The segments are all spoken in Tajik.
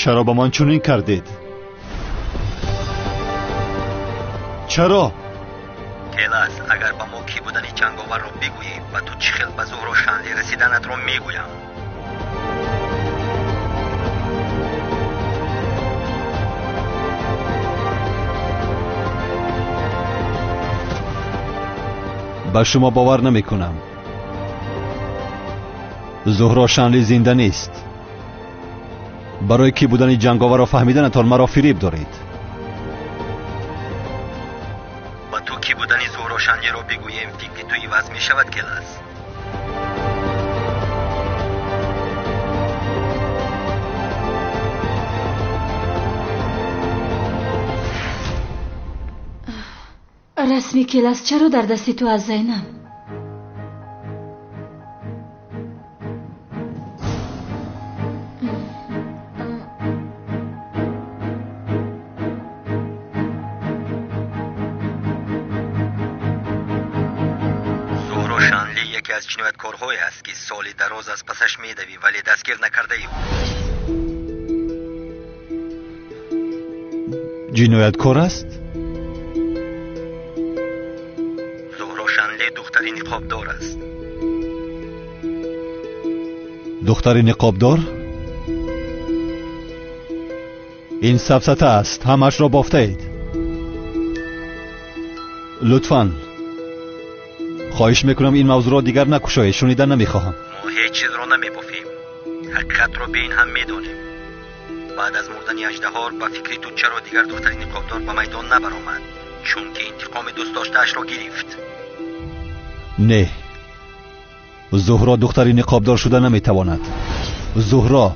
Чаро ба ман чунин кардед? Чаро? Келас, агар ба мо кӣ будани ҷанговарро бигӯӣ, ба ту чӣ хел ба Зуҳро Шанли расиданатро мегӯям. Ба шумо бовар намекунам. Зуҳро Шанли зинда нест. Барои кӣ будани ҷанговарро фаҳмиданатон маро фиреб доред. Ба ту кӣ будани Зуҳро Шанлиро бигӯем, фикри ту иваз мешавад, Келас. Расми Келас чаро дар дасти ту аст, Зайнаб? Зуҳро Шанли яке аз ҷинояткорҳое аст, ки соли дароз аз пасаш медавӣ, вале дастгир накардаи ӯ. Ҷинояткор аст? Шанли духтари ниқобдор аст. Духтари ниқобдор? Ин сафсата аст, ҳамаашро бофтаед. Лутфан, хоҳиш мекунам ин мавзӯъро дигар накушоед, шунида намехоҳам. Мо ҳеҷ чизро намебофем. Ҳақиқатро бе ин ҳам медонем. Баъд аз мурдани аждаҳор ба фикри ту чаро дигар духтари ниқобдор ба майдон набаромад? Чунки интиқоми дӯстдоштаашро гирифт. Не, Зуҳро духтари ниқобдор шуда наметавонад. Зуҳро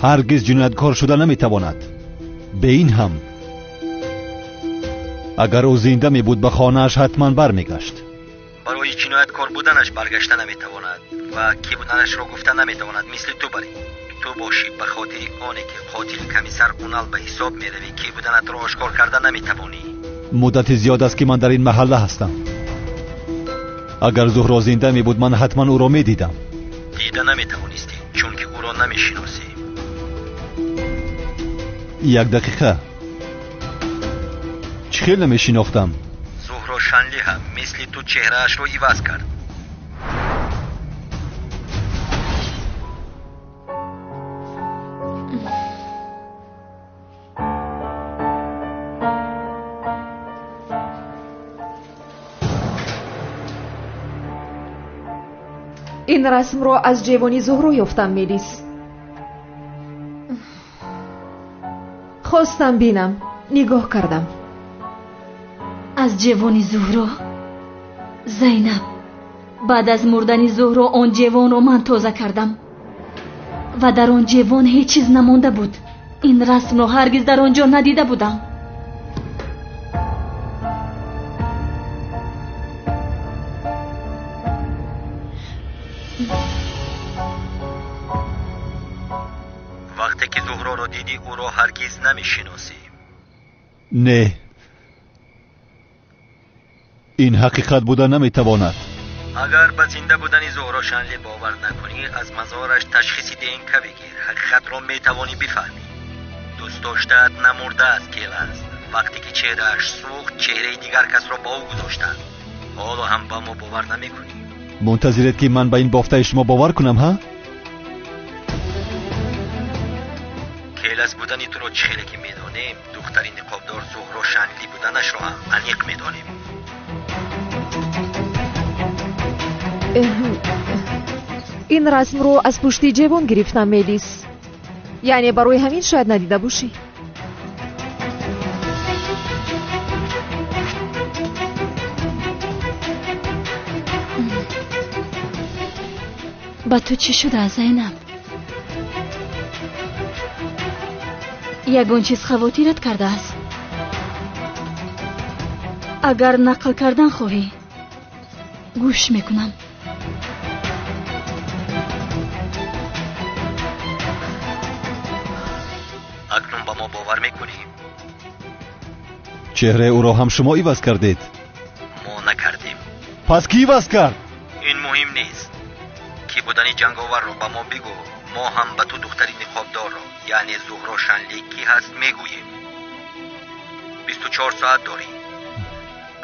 ҳаргиз ҷинояткор шуда наметавонад. Бе ин ҳам агар ӯ зинда мебуд, ба хонааш ҳатман бармегашт. Барои ҷинояткор буданаш баргашта наметавонад ва кӣ буданашро гуфта наметавонад, мисли ту барӣ. Ту бошӣ ба хотири оне ки қотили комиссар Унал ба ҳисоб меравӣ, кӣ буданатро ошкор карда наметавонӣ. Муддати зиёд аст, ки ман дар ин маҳалла ҳастам. Агар Зуҳро зинда мебуд, ман ҳатман ӯро медидам. Дида наметавонистӣ, чунки ӯро намешиносӣ. Як дақиқа. Чӣ хел намешинохтам? Зуҳро Шанли ҳам мисли ту чеҳраашро иваз кард. Ин расмро аз ҷевони Зуҳро ёфтам, Мелис. Хостам бинам, нигоҳ кардам. Аз ҷевони Зуҳро? Зайнаб, баъд аз мурдани Зуҳро он ҷевонро ман тоза кардам ва дар он ҷевон ҳеҷ чиз намонда буд. Ин расмро ҳаргиз дар он ҷо надида будам. Вақте ки Зуҳроро дидӣ, ӯро ҳаргиз намешиносӣ. Не, ин ҳақиқат буда наметавонад. Агар ба зинда будани Зуҳро Шанли бовар накунӣ, аз мазораш ташхиси ДНК бигир. Ҳақиқатро метавонӣ бифаҳмӣ. Дӯстдоштаат намурдааст, Келас. Вақте ки чеҳрааш сӯхт, чеҳраи дигар касро ба ӯ гузоштанд. Ҳоло ҳам ба мо бовар намекунӣ. Мунтазиред, ки ман ба ин бофтаи шумо бовар кунам, ҳа? Келас будани туро чӣ хеле ки медонем, духтари ниқобдор Зуҳро Шанли буданашро ҳам аниқ медонем. Ин расмро аз пушти ҷевон гирифтам, Мелис. Яъне барои ҳамин шояд надида бошӣ. Ба ту чӣ шуда, Зайнаб? Ягон чиз хавотират кардааст? Агар нақл кардан хоҳӣ, гӯш мекунам. Акнун ба мо бовар мекунӣ? Чеҳраи ӯро ҳам шумо иваз кардед? Мо накардем. Пас кӣ иваз кард? Ин муҳим нест. Кӣ будани ҷанговарро ба мо бигӯ, Мо ҳам ба ту духтари ниқобдорро, яъне Зуҳро Шанли кӣ ҳаст мегӯем. 24 соат дорӣ.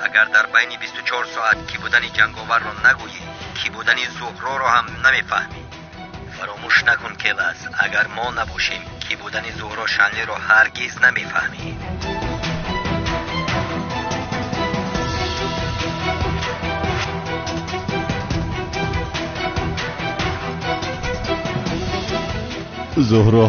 Агар дар байни 24 соат кӣ будани ҷанговарро нагӯӣ, кӣ будани Зуҳроро ҳам намефаҳмӣ. Фаромӯш накун, Келас, агар мо набошем, кӣ будани Зуҳро Шанлиро ҳаргиз намефаҳмӣ. Зуҳро,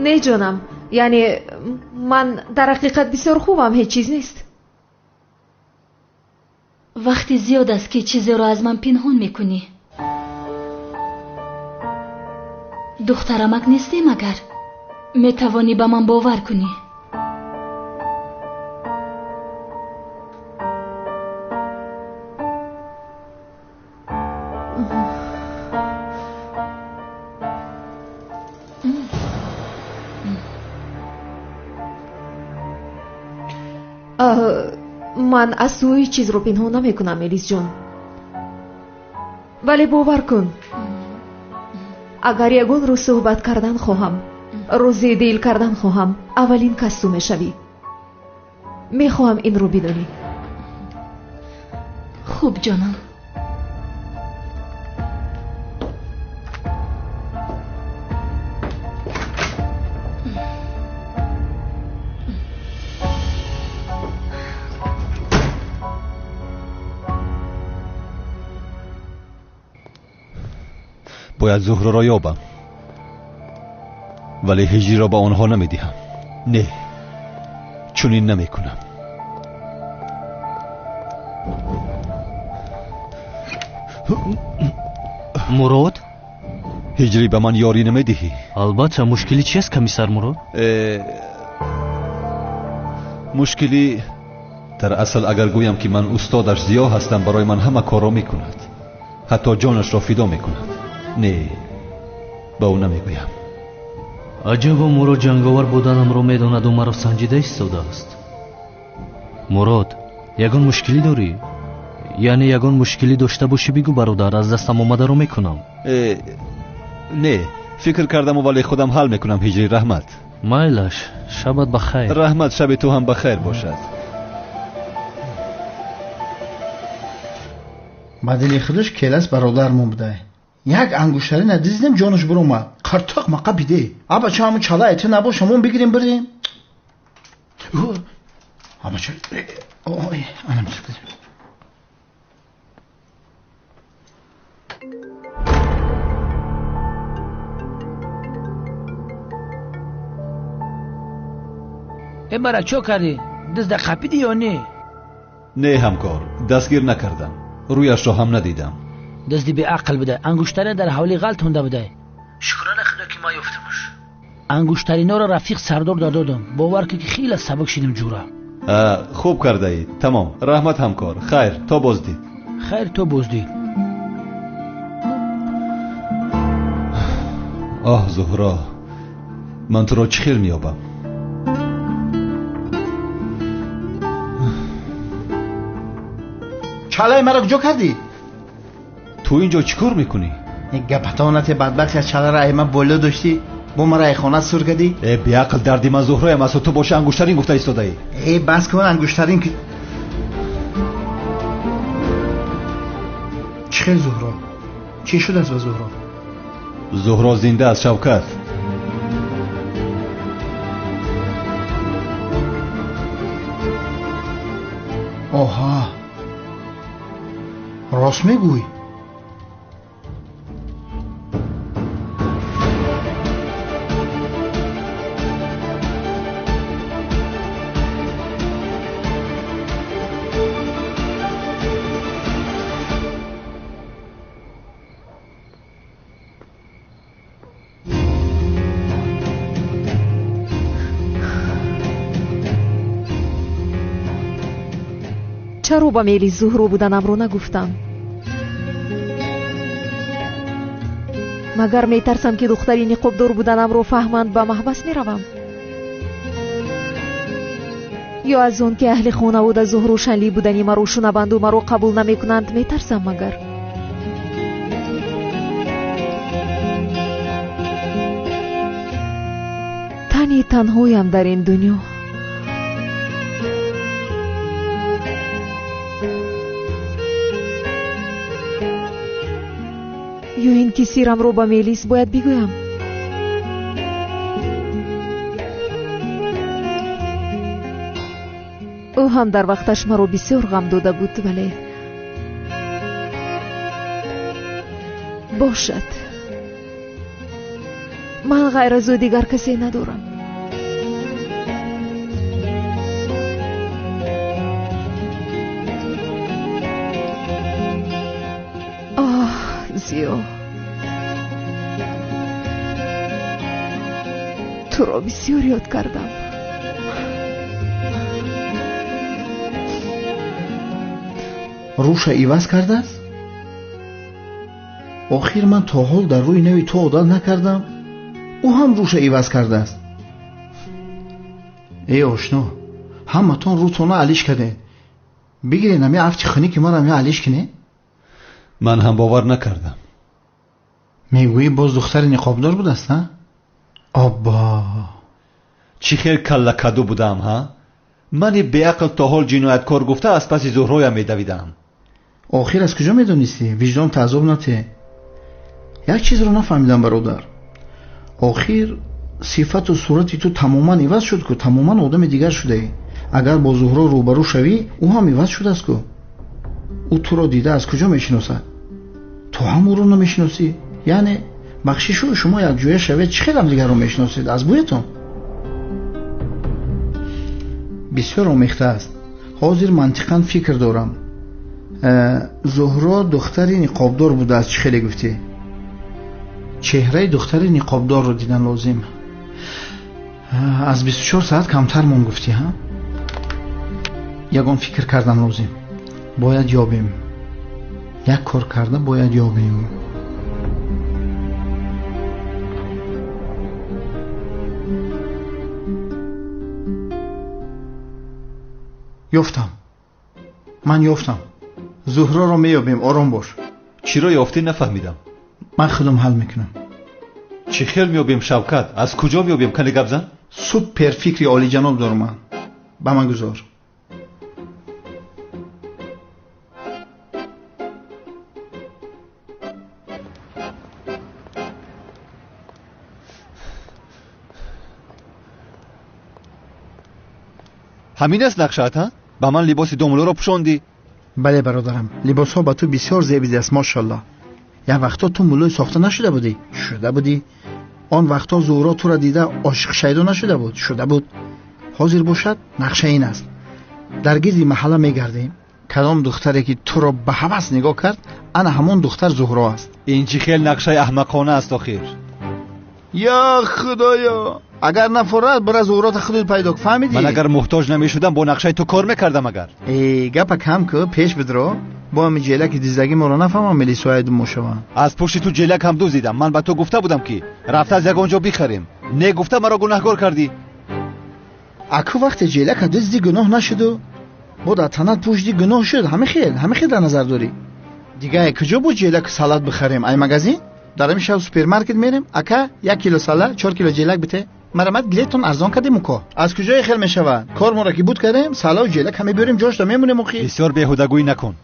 не ҷонам, яъне ман дар ҳақиқат бисёр хубам, ҳеҷ чиз нест. Вақти зиёд аст, ки чизеро аз ман пинҳон мекунӣ. Духтарамак нестӣ магар? Метавонӣ ба ман бовар кунӣ. Ман аз ту ҳеҷ чизро пинҳон намекунам, Элисҷон. Вале бовар кун, агар ягон рӯз суҳбат кардан хоҳам, рӯзи дил кардан хоҳам, аввалин кас ту мешавӣ. Мехоҳам инро бидонӣ. Хуб, ҷонам. Бояд Зуҳроро ёбам, вале ҳиҷриро ба онҳо намедиҳам. Не, чунин намекунам. Мурод? Ҳиҷрӣ, ба ман ёрӣ намедиҳӣ? Албатта, мушкилӣ чист, комиссар Мурод? Мушкилӣ дар асл, агар гӯям ки ман устодаш Зиё ҳастам, барои ман ҳама корро мекунад, ҳатто ҷонашро фидо мекунад. Не, ба ӯ намегӯям. Аҷабо, Мурод ҷанговар буданамро медонаду маро санҷида истодааст. Мурод, ягон мушкилӣ дорӣ? Яъне ягон мушкилӣ дошта бошӣ бигӯ, бародар, аз дастам омадаро мекунам. Не, фикр кардаму вале худам ҳал мекунам, ҳиҷрӣ. Раҳмат. Майлаш, шабат ба хайр. Раҳмат, шаби ту ҳам ба хайр бошад. Ба дили худаш Келас бародармон будай. Як ангуштари надиздем, ҷонаш биромад. Қартоқ мақа биде. Абача, ҳамун чала эти набоша, мон бигирем бирем. Абача, ой, анам чиқди. Э, бара, чо кардӣ? Дизда қапидӣ ё не? Не, ҳамкор, дастгир накардам, рӯяшро ҳам надидам. Дизди беақл будай, ангуштарина дар ҳавлӣ ғалт ҳунда будай. Шукрона худо, ки ма ёфтамаш. Ангуштариноро рафиқ сардор дододам. Бовар кун, ки хеле сабук шидим, ҷура. Хуб кардаед. Тамом, раҳмат, ҳамкор. Хайр, то боздид. Хайр, то боздид. Оҳ, Зуҳро, ман туро чӣ хел меёбам? Чалаи маро куҷо кардӣ? Ту инҷо чӣ кор мекунӣ? Гапатонате, бадбахт, аз чаларо ай ман боло доштӣ, бо маро ай хона сур кардӣ. Э, беақл, дарди ман Зуҳроям асту ту боши ангуштарин гуфта истодаӣ. Э, бас кун, ангуштарин. Хел Зуҳро? Чӣ шудааст ба Зуҳро? Зуҳро зинда аст, Шавкат. Оҳа, рост мегӯй? Чаро ба мели Зуҳро буданамро нагуфтам? Магар метарсам, ки духтари ниқобдор буданамро фаҳманд, ба маҳбас меравам? Ё аз он ки аҳли хонавода Зуҳро Шанлӣ будани маро шунаванду маро қабул намекунанд, метарсам магар? Тани танҳоям дар ин дунё. Ё ин ки сирамро ба Мелис бояд бигӯям? Ӯ ҳам дар вақташ маро бисёр ғам дода буд, вале бошад, ман ғайр аз ӯ дигар касе надорам. Оҳ, Зиё, туро бисёр ёд кардам. Рӯша иваз кардааст? Охир ман то ҳол дар рӯи нави ту одат накардам. Ӯ ҳам рӯша иваз кардааст. Эй ошно, ҳаматон рӯтона алиш кардем. Бигирен ами афти хунӣ ки маро ами алиш кине? Ман ҳам бовар накардам. Мегӯӣ боз духтари ниқобдор будааст, ҳа? Оббо! Чӣ хел каллакаду будам, ҳа? Мани беақл то ҳол ҷинояткор гуфта аз паси Зуҳроям медавидам. Охир аз куҷо медонистӣ? Виҷдон таъзоб нате. Як чизро нафаҳмидам, бародар. Охир сифату сурати ту тамоман иваз шуд ку, тамоман одами дигар шудаӣ. Агар бо Зуҳро рӯбарӯ шавӣ, ӯ ҳам иваз шудааст ку. Ӯ туро дида аз куҷо мешиносад? Ту ҳам ӯро намешиносӣ. Яъне бахшишу шумо якҷоя шавед, чӣ хел ҳамдигарро мешиносед? Аз бӯятон? Бисёр омехта аст. Ҳозир мантиқан фикр дорам. Зуҳро духтари ниқобдор будааст, чӣ хеле гуфтӣ? Чеҳраи духтари ниқобдорро дидан лозим. Аз 24 соат камтар мон гуфтӣ, ҳа? Ягон фикр кардан лозим. Бояд ёбем. Як кор карда бояд ёбем. Ёфтам. Ман ёфтам. Зуҳроро меёбем, ором бош. Чиро ёфтӣ нафаҳмидам. Ман худам ҳал мекунам. Чӣ хел меёбем, Шавкат? Аз куҷо меёбем? Кане гап зан? Супер фикри олиҷаноб дорам ман. Ба ман гузор. Ҳамин аст нақшаат, ҳа? Ба ман либоси домулоро пӯшондӣ? Бале, бародарам, либосҳо ба ту бисёр зебидааст, мошаллоҳ. Як вақтҳо ту муллои сохта нашуда будӣ? Шуда будӣ. Он вақтҳо Зуҳро тура дида ошиқ шайдо нашуда буд? Шуда буд. Ҳозир бошад, нақша ин аст. Дар гирди маҳалла мегардем. Кадом духтаре ки туро ба ҳавас нигоҳ кард, ана ҳамон духтар Зуҳро аст. Ин чӣ хел нақшаи аҳмақона аст охир? Ё худоё! Агар нафорад, бира Зуҳрота худут пайдо кун, фаҳмидӣ? Ман агар муҳтоҷ намешудам, бо нақшаи ту кор мекардам агар. Э, гапа кам ку, пеш бидро. Бо ҳами ҷелаки диздагӣ моро нафаҳмам, милисояи думо шаванд. Аз пушти ту ҷелак ҳам дуздидам. Ман ба ту гуфта будам, ки рафта аз ягон ҷо бихарем. Не гуфта маро гунаҳгор кардӣ. Аку вақте ҷелака дузди гуноҳ нашуду, бо дар танат пушти гуноҳ шуд. Ҳами хел дар назар дорӣ. Дигар куҷо бо ҷелаку салат бихарем? Ай магазин? Дар ҳамин шаб супермаркет мерем. Ака, 1 кило сала, 4 кило ҷелак бите. Марамат билетон арзон кардем уко. Аз куҷое хел мешавад? Кор моро ки буд кардем, салаву ҷелак ҳаме биёрем, ҷошта мемонем охи. Бисёр беҳудагӯӣ накун.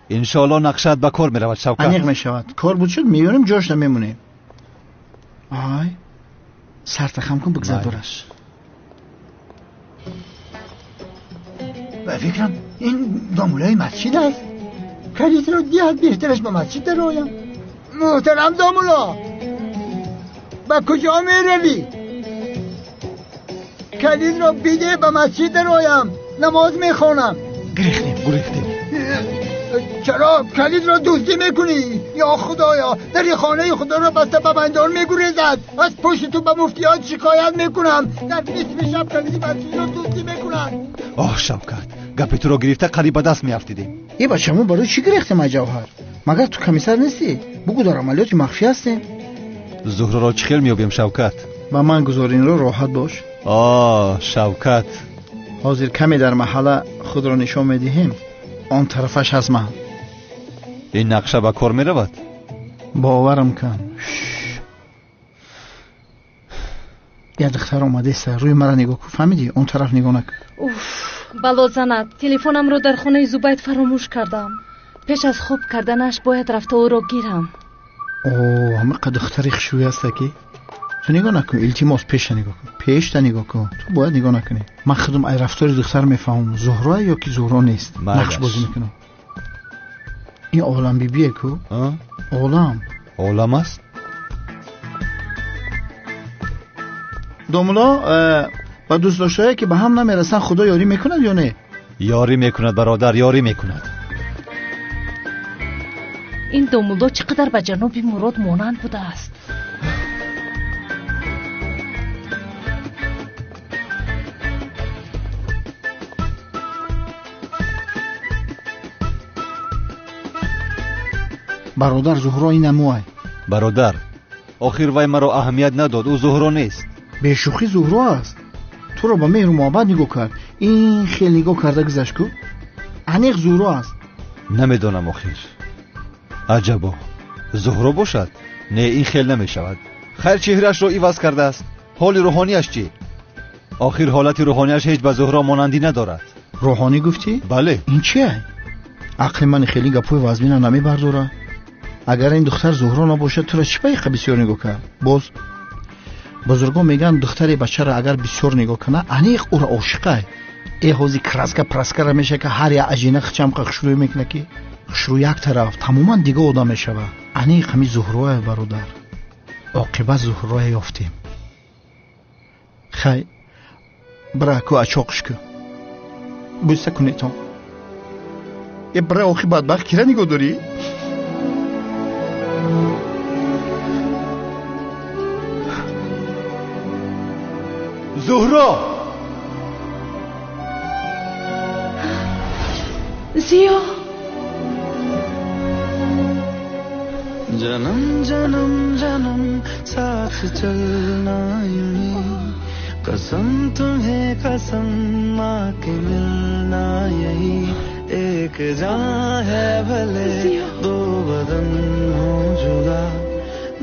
Иншоалло нақшаат ба кор меравад, Шавкат. Аниқ мешавад. Кор буд шуд, меёрем, ҷош намемонем. Ай, сарта хам кун, бигзар дораш. Ба фикрам ин домулаи масҷид аст. Калидро диҳад, беҳтараш ба масҷид дароям. Муҳтарам домула, ба куҷо меравӣ? Калидро биде, ба масҷид дароям, намоз мехонам. Гирехтем, гурехтем. Чаро калидро дуздӣ мекунӣ? Ё худоё, дари хонаи худоро баста ба бандон мегурезад. Аз пушти ту ба муфтиёт шикоят мекунам. Дар нисфи шаб калиди масҷидро дуздӣ мекунанд. Оҳ, Шавкат, гапи туро гирифта қариб ба даст меафтидем. Е бача, мо барои чӣ гирехтем, ай Ҷавҳар? Магар ту комиссар нестӣ? Бугӯ дар амалиёти махфӣ ҳастем. Зуҳроро чӣ хел меёбем, Шавкат? Ба ман гузор инро, роҳат бош. Оҳ, Шавкат, ҳозир каме дар маҳалла худро нишон медиҳем, он тарафаш аз ман. Ин нақша ба кор меравад? Боварам кун. Як духтар омадеста, рӯи маро нигоҳ кун, фаҳмидӣ? Он тараф нигоҳ накун. Уф, бало занад, телефонамро дар хонаи Зубайд фаромӯш кардам. Пеш аз хоб карданаш бояд рафта ӯро гирам. О, ҳамақа духтари хушрӯй ҳаста ки ту нигоҳ накун, илтимос, пеша нигоҳ кун, пешта нигоҳ кун. Ту бояд нигоҳ накунӣ. Ман худам ай рафтори духтар мефаҳмам, Зуҳро ё ки Зуҳро нест. Нақш бозӣ мекунам. Ин олам бибие ку? Олам. Олам аст? Домуло, ба дӯстдоштае ки ба ҳам намерасанд, Худо ёрӣ мекунад ё не? Ёрӣ мекунад, бародар, ёрӣ мекунад. Ин домуло чӣ қадар ба ҷаноби Мурод монанд будааст. Бародар, Зуҳро ин амуай. Бародар, охир вай маро аҳамият надод, ӯ Зуҳро нест. Бешӯхӣ Зуҳро аст. Туро ба меҳру муҳаббат нигоҳ кард. Ин хел нигоҳ карда гузашт ку? Аниқ Зуҳро аст. Намедонам охир. Аҷабо, Зуҳро бошад? Не, ин хел намешавад. Хайр, чеҳраашро иваз кардааст. Ҳоли рӯҳонияш чӣ? Охир ҳолати рӯҳонияш ҳеҷ ба Зуҳро монандӣ надорад. Рӯҳонӣ гуфтӣ? Бале. Ин чие? Ақли ман хеле гапҳои вазмина намебардорад. Агар ин духтар Зуҳро набошад, туро чӣ ба иқа бисёр нигоҳ кард? Боз бузургон мегӯянд, духтари бачаро агар бисёр нигоҳ кунад, аниқ ӯро ошиқай. Э ҳози краска праскара мешавад, ки ҳар як ажина хичамқа хушрӯй мекунад, ки хушрӯй як тараф, тамоман дига одам мешавад. Аниқ ҳами Зуҳроя, бародар. Оқибат Зуҳроя ёфтем. Хай, бира ку ачоқш ку. Бӯса кунетон. Э бира, охи бадбахт кира нигоҳ дорӣ? Зуҳро! Зиё! जन्म जन्म जन्म साथ चलना यूं ही, कसम तुम्हें कसम आके मिलना यही, एक जान है भले दो बदन हो जुदा,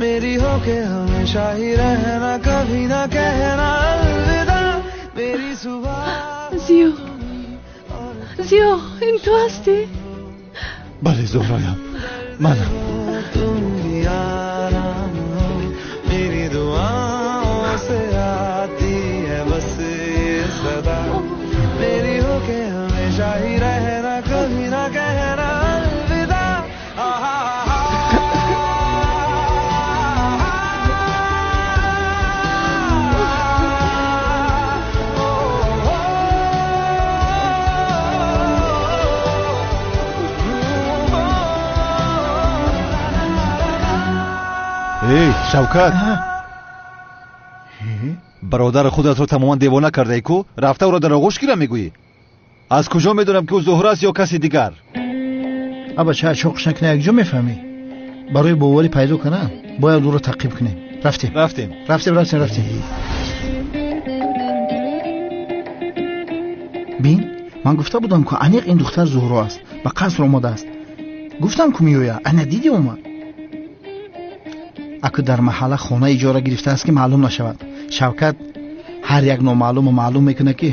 मेरी हो के हमेशा ही रहना, कभी ना कहना अलविदा, मेरी सुबह। Зиё, Зиё, ин ту ҳастӣ? Бале, Зуҳроям, манам. तुम भी आराम हो, मेरी दुआओं से आती है बस ये सदा, मेरी हो के हमेशा ही रहना, कभी ना कहना अलविदा। Эй, Шавкат, бародари худатро тамоман девона кардаӣ ку? Рафта ӯро дар оғӯш гира мегӯӣ? Аз куҷо медонам, ки ӯ Зуҳро аст ё каси дигар? Абача, ачоқш накунӣ, якҷо мефаҳмӣ. Барои боварӣ пайдо кардан бояд ӯро таъқиб кунем. Рафтем, рафтем, рафтем, рафтем, рафтем. Бин, ман гуфта будам, ку аниқ ин духтар Зуҳро аст, ба қаср омадааст. Гуфтам, ку меояд, ана дидӣ омад. Аку дар маҳалла хона иҷора гирифтааст, ки маълум нашавад. Шавкат ҳар як номаълуму маълум мекунад, ки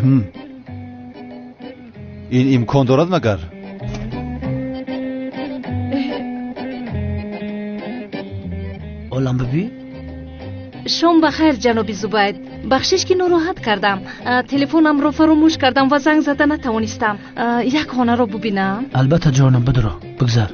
ин имкон дорад магар? Олам бибӣ. Шом ба хайр, ҷаноби Зубайд. Бахшиш ки нороҳат кардам. Телефонамро фаромӯш кардам ва занг зада натавонистам. Як хонаро бубинам. Албатта ҷонам, бидуро, бигзар.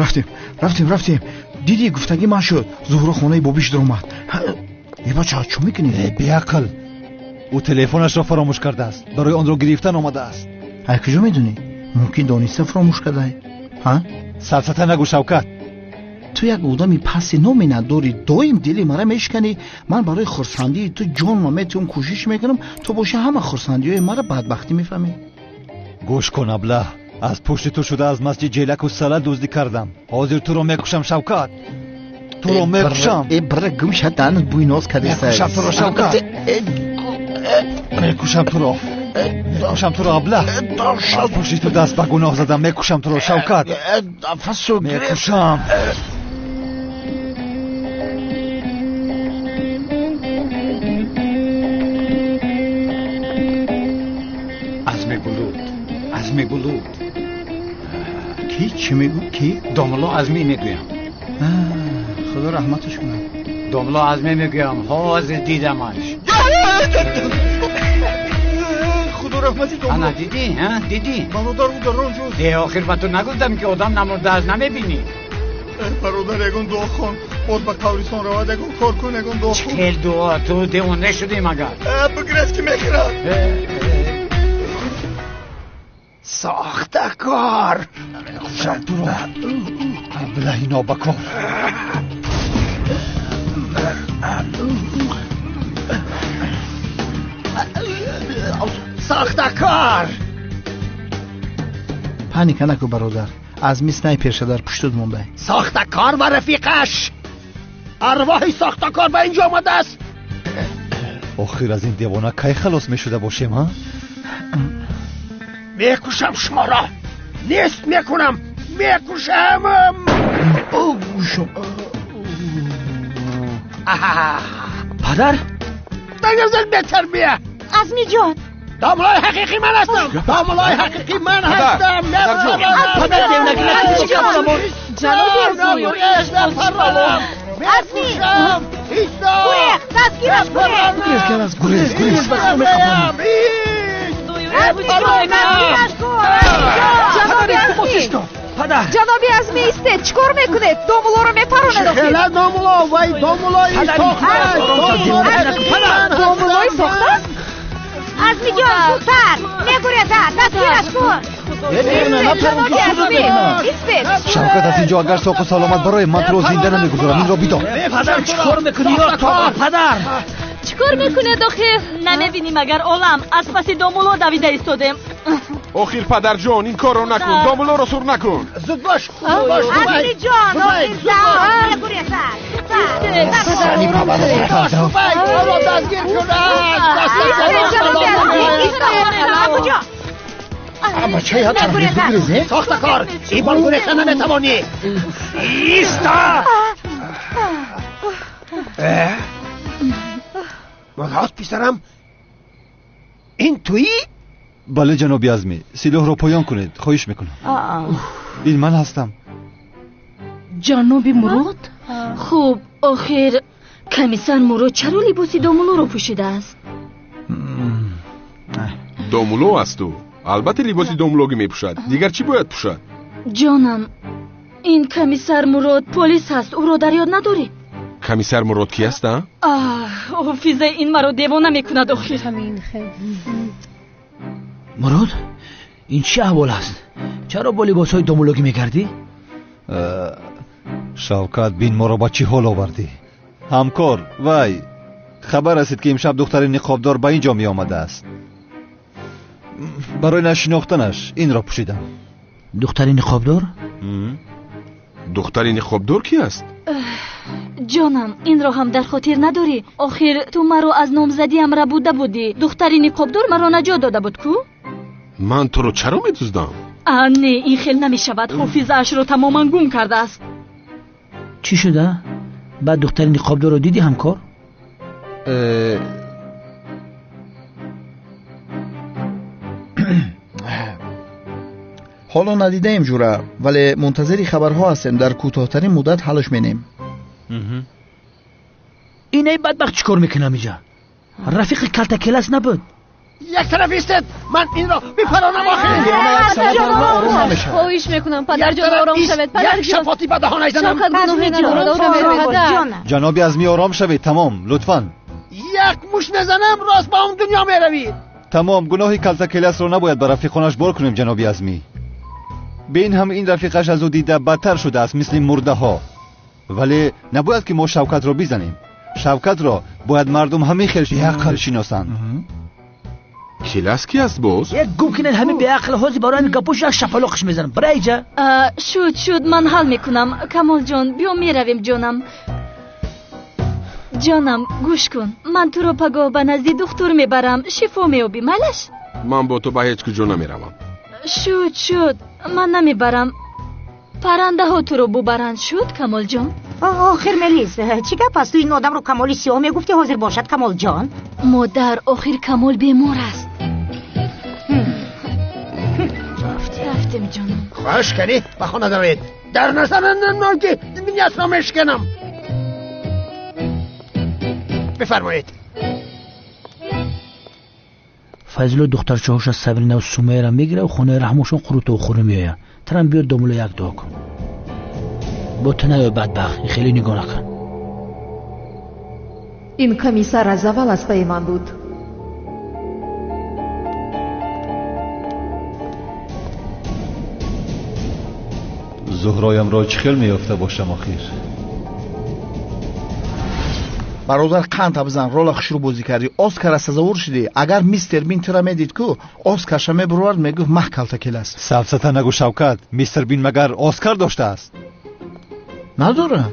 Рафтем, рафтем, рафтем. Дидӣ, гуфтагӣ ман шуд. Зуҳро хонаи бобиш даромад. Э бача, чӣ мекунӣ? Э беақл, ӯ телефонашро фаромӯш кардааст, барои онро гирифтан омадааст. Ай куҷо медонӣ? Мумкин дониста фаромӯш кардай. Ҳа? Сафсата нагӯ, Шавкат. Ту як одами пасти номе надорӣ, доим дили мара мешиканӣ. Ман барои хурсандии ту ҷонма метиҳам, кӯшиш мекунам, ту боши ҳама хурсандиҳои мара бадбахтӣ мефаҳмӣ. Гӯш кун, аблаҳ, аз пушти ту шуда аз масҷид ҷелаку сала дуздӣ кардам. Ҳозир туро мекушам, Шавкат. Туро мекушам. Э бира гум ша, даҳанат бӯи ноз кардеста. Мекушам туро, Шавкат. Мекушам туро. Мекушам туро, аблаҳ. Аз пушти ту даст ба гуноҳ задам. Мекушам туро, Шавкат. Мекушам. Азми Булут, Азми Булут. Ки? Чӣ мегӯ? Ки? Домулло Азмӣ мегӯям. Худо раҳматаш кунад. Домулло Азмӣ мегӯям, ҳозир дидамаш. Худо раҳмати домулло. Ана дидӣ, ҳа? Дидӣ? Бародар, ӯ дар он ҷост. Э, охир ба ту нагуфтам ки одам намурдааст, намебинӣ? Бародар, ягон дуо хон, боз ба қабристон равад, ягон кор кун, ягон дуо хон. Чӣ дуо? Ту девона шудӣ магар? Бигрез ки мехӯрад. Сохтакор! Мекушам туро, аблаҳи нобакор. Сохтакор! Паника накун, бародар. Азми снайперша дар пуштут мондай. Сохтакор ва рафиқаш! Арвоҳи сохтакор ба инҷо омадааст! Охир аз ин девона кай халос мешуда бошем, ҳа? Мекушам шуморо! Нест мекунам! Мекушам! Падар? Дагазар бетарбия! Азмиҷон! Домуллои ҳақиқӣ ман ҳастам! Домуллои ҳақиқӣ ман ҳастам! Падар, девонагӣ накунӣ, чӣ гап замон? Ҷаноби Азми! Азми! Гурехт! Дастгираш кунед! Гурез, гурез, гурез, гурез, ба худо меқапонам. Дастгираш кун! Ҷаноби Азми! Падар! Ҷаноби Азми, истед! Чӣ кор мекунед? Домуллоро мепаронед охир. Хела домулло, вай домуллои сохта! Домуллои сохтааст? Азмиҷон, зудтар! Мегурезад! Дастгираш кун! Шавкат, аз инҷо агар соқу саломат барои ман туро зинда намегузорам, инро бидон. Падар, чӣ кор мекунӣ? Ё тоба, падар! Чӣ кор мекунед охир? Намебинӣ магар олам? Аз паси домулло давида истодем. Охир падарҷон, ин корро накун, домуллоро сур накун. Зуд бош, зуд бош, Азмиҷон, охир мегурезад! Зубайд, ҳоло дастгир шудааст! Бачаи ҳа тараф бигрез, э? Сохтакор, ин бор гурехта наметавонӣ. Иста! Мурод писарам, ин туӣ? Бале, ҷаноби Азмӣ, силоҳро поён кунед, хоҳиш мекунам. Ин ман ҳастам. Ҷаноби Мурод? Хуб, охир комиссар Мурод чаро либоси домуллоро пӯшидааст? Домулло аст ӯ. Албатта либоси домуллогӣ мепӯшад. Дигар чӣ бояд пӯшад? Ҷонам, ин комиссар Мурод полис ҳаст, ӯро дар ёд надорӣ? Комиссар Мурод ки аст, а? Ҳофиза, ин маро девона мекунад охир. Мурод, ин чӣ аҳвол аст? Чаро бо либосҳои домуллогӣ мегардӣ? Шавкат, бин моро ба чӣ ҳол овардӣ. Ҳамкор, вай, хабар расид ки имшаб духтари ниқобдор ба ин ҷо меомадааст. Барои нашинохтанаш инро пӯшидам. Духтари ниқобдор? Духтари ниқобдор ки аст? Ҷонам, инро ҳам дар хотир надорӣ? Охир ту маро аз номзадиам рабуда будӣ. Духтари ниқобдор маро наҷот дода буд ку? Ман туро чаро медуздам? Не, ин хел намешавад. Ҳофизаашро тамоман гум кардааст. Чӣ шуда? Баъд духтари ниқобдорро дидӣ, ҳамкор? Ҳоло надидаем ҷура, вале мунтазири хабарҳо ҳастем. Дар кӯтоҳтарин муддат ҳалш менем. Инаи бадбахт чӣ кор мекунам иҷа? Рафиқи калтакелас набуд. Як тараф истед, ман инро бипаронам охир. Хоҳиш мекунам, падарҷон, ором шавед. Як шапоти ба даҳонаш занам. Ҷаноби Азмӣ, ором шавед. Тамом, лутфан. Як муш мезанам, рост ба он дунё меравид. Тамом, гуноҳи калтакеласро набояд ба рафиқонаш бор кунем, ҷаноби Азмӣ. Бин ҳам ин рафиқаш аз ӯ дида бадтар шудааст, мисли мурдаҳо. Вале набояд ки мо Шавкатро бизанем. Шавкатро бояд мардум ҳамин хел беақл шиносанд. Келас ки аст боз? Як гум кинед ҳамин беақл, ҳозир барои ҳамин гапош як шапалоқш мезанам. Бира иҷа. Шуд, шуд, ман ҳал мекунам. Камолҷон, биё меравем, ҷонам. Ҷонам, гӯш кун. Ман туро пагоҳ ба назди духтур мебарам. Шифо меёбӣ, майлаш? Ман бо ту ба ҳеҷ куҷо намеравам. Шуд, шуд, ман намебарам. Паррандаҳо туро бубаранд. Шуд, Камолҷон? Охир Мелис, чӣ гап аст? Ту ин одамро Камоли сиёҳ мегуфтӣ, ҳозир бошад Камолҷон? Модар, охир Камол бемор аст. Рафтем, ҷонам. Хоҳиш кардӣ, ба хона дароед. Дар назарам ки дунёсро мешканам. Бифармоед. Файзулло духтарчаҳоша Сабринаву Сумайяро мегирад, хонаи раҳмошон қурутову хӯрӣ меояд. Тарам биёр домуло як дуо кун. Бо ту наёй бадбахт, хеле нигоҳ накун. Ин комиссар аз аввал аз пайи ман буд. Зуҳроямро чӣ хел меёфта бошам охир? Бародар, қанта бизан, рола хушрӯ бозӣ кардӣ, Оскара сазовор шудӣ. Агар мистер Бин тура медид ку, Оскарша мебуровард, мегуфт маҳ калтакелас. Сафсата нагӯ, Шавкат. Мистер Бин магар Оскар доштааст? Надора.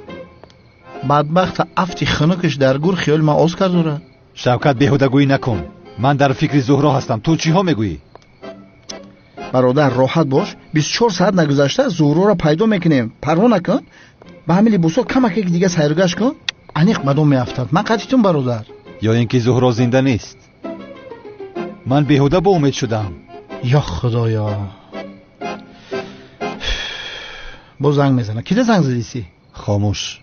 Бадбахта афти хунукаш дар гур хиёли ман Оскар дорад. Шавкат, беҳудагӯӣ накун. Ман дар фикри Зуҳро ҳастам. Ту чиҳо мегӯӣ? Бародар, роҳат бош. 24 соат нагузашта Зуҳроро пайдо мекунем. Парво накун. Ба ҳамин либосҳо камаке дига сайругашт кун, аниқ ба дом меафтад. Ман қатитун, бародар. Ё ин ки Зуҳро зинда нест. Ман беҳуда бо умед шудам. Ё Худоё. Боз занг мезанад. Кида занг задисӣ? Хомӯш.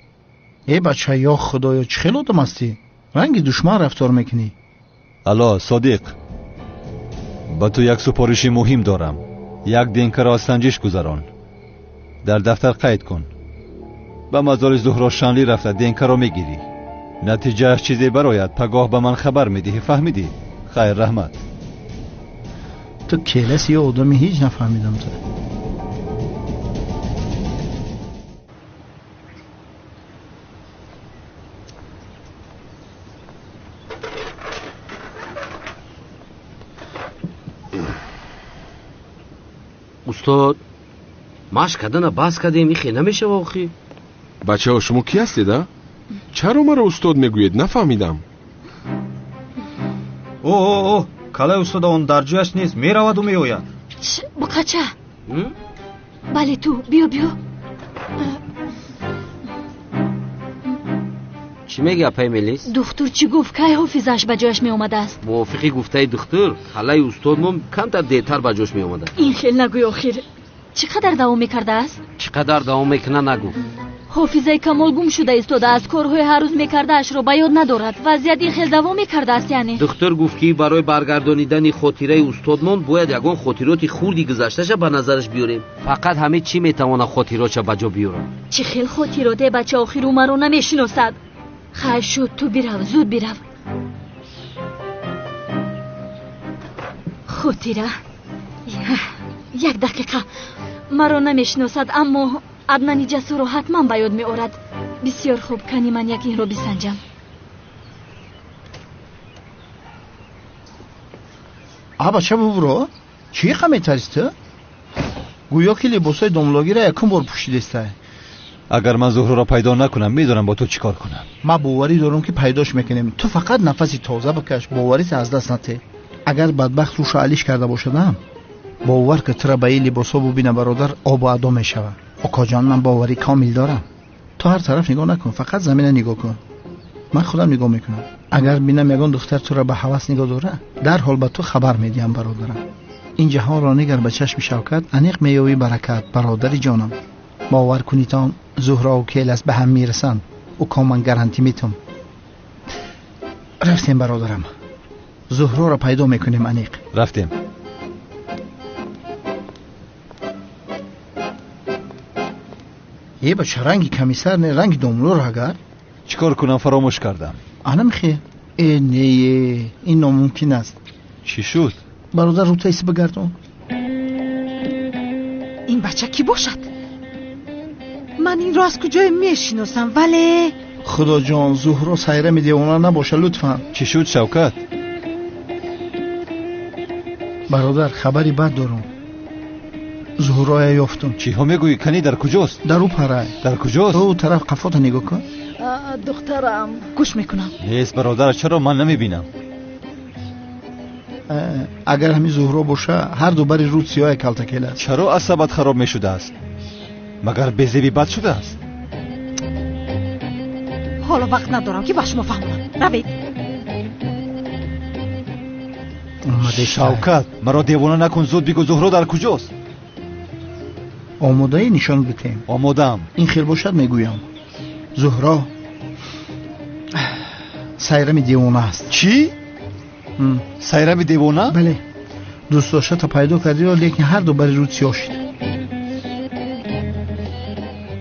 Э бача, ё Худоё, чӣ хел одам ҳастӣ? Ранги душман рафтор мекунӣ. Алло, Содиқ. Ба ту як супориши муҳим дорам. Як ДНК-ро аз санҷиш гузарон. Дар дафтар қайд кун. Ба мазори Зуҳро Шанлӣ рафта ДНК-ро мегирӣ. Натиҷааш чизе барояд, пагоҳ ба ман хабар медиҳӣ, фаҳмидӣ? Хайр, раҳмат. Ту келаси ё одами ҳеҷ нафаҳмидам ту. Устод, машқ кардана бас кардем, ихе намешава охи? Бачаҳо, шумо кӣ ҳастед, а? Чаро маро устод мегӯед? Нафаҳмидам. О, о, о, калаи устода он дар ҷояш нест, мераваду меояд. Буқача. Бале, ту, биё, биё. Чӣ мегӯяд апай Мелис? Духтур чӣ гуфт? Кай ҳофизааш ба ҷояш меомадааст? Мувофиқи гуфтаи духтур, халаи устодмон камтар дертар ба ҷош меомадааст. Ин хел нагӯй охир. Чӣ қадар давом мекардааст? Чӣ қадар давом мекунад нагуфт. Ҳофизаи Камол гум шуда истодааст. Корҳои ҳар рӯз мекардаашро ба ёд надорад. Вазъият ин хел давом мекардааст, яъне. Духтур гуфт, ки барои баргардонидани хотираи устодмон бояд ягон хотироти хурди гузашташа ба назараш биёрем. Фақат ҳамин чӣ метавонад хотиротша ба ҷо биёрад? Чӣ хел хотироте, бача? Охир ӯ маро намешиносад. Хайр шуд, ту бирав, зуд бирав. Хотира. Як дақиқа. Маро намешиносад, аммо Аднани Ҷасурро ҳатман ба ёд меорад. Бисёр хуб, кани ман як инро бисанҷам. А бача, бубуро, чӣ қа метарсӣ ту? Гӯё ки либосҳои домлогиро якум бор пӯшидестай. Агар ман Зуҳроро пайдо накунам, медонам бо ту чӣ кор кунам. Ман боварӣ дорам, ки пайдош мекунем. Ту фақат нафаси тоза бикаш, боварита аз даст натеҳ. Агар бадбахт рӯша алиш карда бошадам, бовар ки тура ба ин либосҳо бубина, бародар, обу адо мешавад. Окоҷон, ман боварӣ комил дорам. Ту ҳар тараф нигоҳ накун, фақат замина нигоҳ кун. Ман худам нигоҳ мекунам. Агар бинам ягон духтар тура ба ҳавас нигоҳ дора, дарҳол ба ту хабар медиҳам, бародарам. Ин ҷаҳонро нигар ба чашми шавкат, аниқ меёбӣ баракат, бародари ҷонам. Бовар кунитон, Зуҳрову Келас ба ҳам мерасанд. Уко, ман гарантӣ метум. Рафтем, бародарам, Зуҳроро пайдо мекунем аниқ. Рафтем. Е, бача, ранги комиссар не, ранги домлоро агар. Чӣ кор кунам, фаромӯш кардам. Анамхе? Э, не, ин номумкин аст. Чӣ шуд? Бародар, рӯ тайси бигардон. Ин бача кӣ бошад? Ман инро аз куҷое мешиносам, вале Худоҷон, Зуҳро сайрами девона набоша, лутфан. Чӣ шуд, Шавкат? Бародар, хабари бад дорам. Зуҳроя ёфтум. Чиҳо мегӯӣ? Кани дар куҷост? Дар ӯ парай. Дар куҷост? Ӯ тараф қафота нигоҳ кун. Духтарам, гӯш мекунам. Нест, бародар, чаро ман намебинам? Агар ҳамин Зуҳро боша, ҳар ду бари рӯд сиёҳе калтакел аст. Чаро асабат хароб мешудааст? Магар безебӣ бад шудааст? Ҳоло вақт надорам, ки ба шумо фаҳмонам. Равед. Шавкат, маро девона накун, зуд бигӯ, Зуҳро дар куҷост? Омодаӣ нишон битем? Омодаам. Ин хел бошад, мегӯям. Зуҳро сайрами девона аст. Чӣ? Сайрами девона? Бале, дӯстдоштата пайдо кардиё, лекин ҳар ду бари рӯд сиёҳ шид.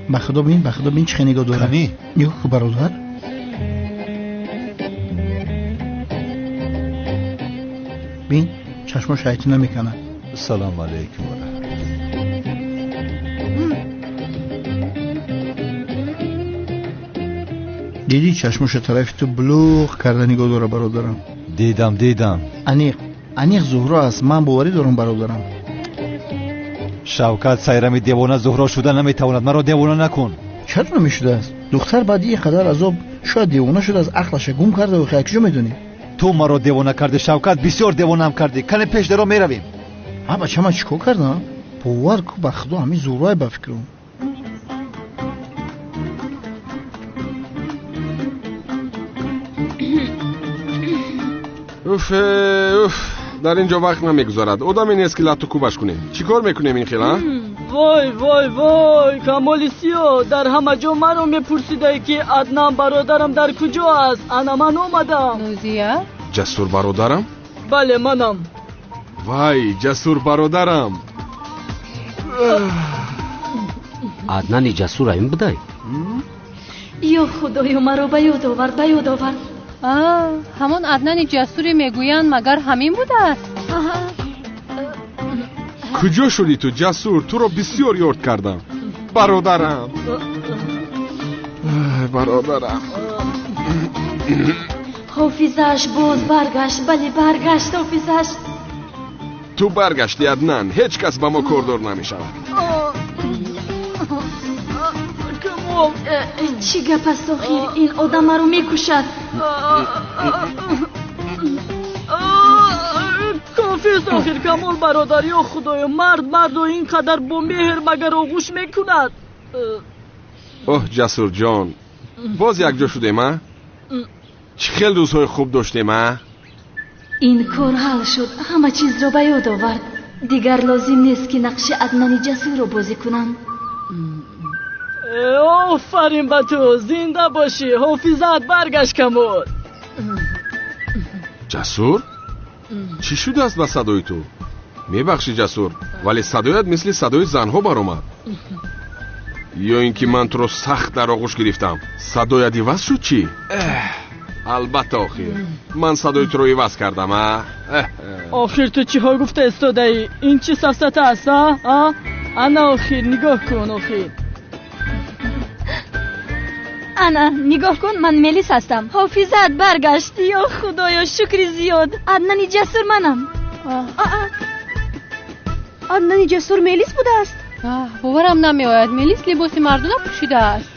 Ба худо бин, ба худо бин, чӣ хел нигоҳ дорад. Кани? Нигоҳ ку, бародар. Бин, чашмо шайтон намеканад. Салому алайкум. Дидӣ, чашмоша тарафи ту булуғ карда нигоҳ дора, бародарам. Дидам, дидам. Аниқ, аниқ Зуҳро аст, ман боварӣ дорам, бародарам. Шавкат, сайрами девона Зуҳро шуда наметавонад, маро девона накун. Чаро намешудааст? Духтар баъди ин қадар азоб шояд девона шудааст, ақлаша гум карда, охи куҷо медонӣ? Ту маро девона кардӣ, Шавкат, бисёр девонаам кардӣ. Кане пеш даро меравем. А бача, ман чӣ кор кардам? Бовар ку, ба худо, ҳамин Зуҳрое ба фикрум. Уф, уф, дар ин ҷо вақт намегузарад. Одаме нест, ки латту кӯбаш кунем. Чӣ кор мекунем ин хел, а? Вой, вой, вой, Камоли Сиё, дар ҳама ҷо маро мепурсидай, ки Аднан бародарам дар куҷо аст. Ана ман омадам. Нозия? Ҷасур бародарам? Бале, манам. Вай, Ҷасур бародарам. Аднани Ҷасур ҳамин будай? Ё Худоё, маро ба ёд овард, ба ёд овард. Ҳамон Аднани Ҷасуре мегӯянд, магар ҳамин будааст? Куҷо шудӣ ту, Ҷасур? Туро бисёр ёрд кардам, бародарам, бародарам. Ҳофизааш боз баргашт. Бале, баргашт ҳофизааш. Ту баргаштӣ, Аднан, ҳеҷ кас ба мо кордор намешавад. Камол, чӣ гап аст охир? Ин одам маро мекушад. Кофист охир, Камол бародар. Ё Худоё, мард мардо ин қадар бо меҳр магар оғӯш мекунад? Оҳ, Ҷасурҷон, боз якҷо шудем, а? Чӣ хел рӯзҳои хуб доштем, а? Ин кор ҳал шуд, ҳама чизро ба ёд овард. Дигар лозим нест, ки нақши Аднани Ҷасурро бозӣ кунам. Офарин ба ту, зинда бошӣ, ҳофизаат баргашт, Камол. Ҷасур, чӣ шудааст ба садои ту? Мебахшӣ, Ҷасур, вале садоят мисли садои занҳо баромад. Ё ин ки ман туро сахт дар оғӯш гирифтам, садоят иваз шуд, чӣ? Албатта, охир ман садои туро иваз кардам, а? Охир ту чиҳо гуфта истодаӣ? Ин чӣ сафсата аст, а? Ана охир, нигоҳ кун, охир. Ана, нигоҳ кун, ман Мелис ҳастам. Ҳофизаат баргашт. Ё Худоё, шукри зиёд. Аднани Ҷасур манам. Аднани Ҷасур Мелис будааст? Боварам намеояд, Мелис либоси мардона пӯшидааст.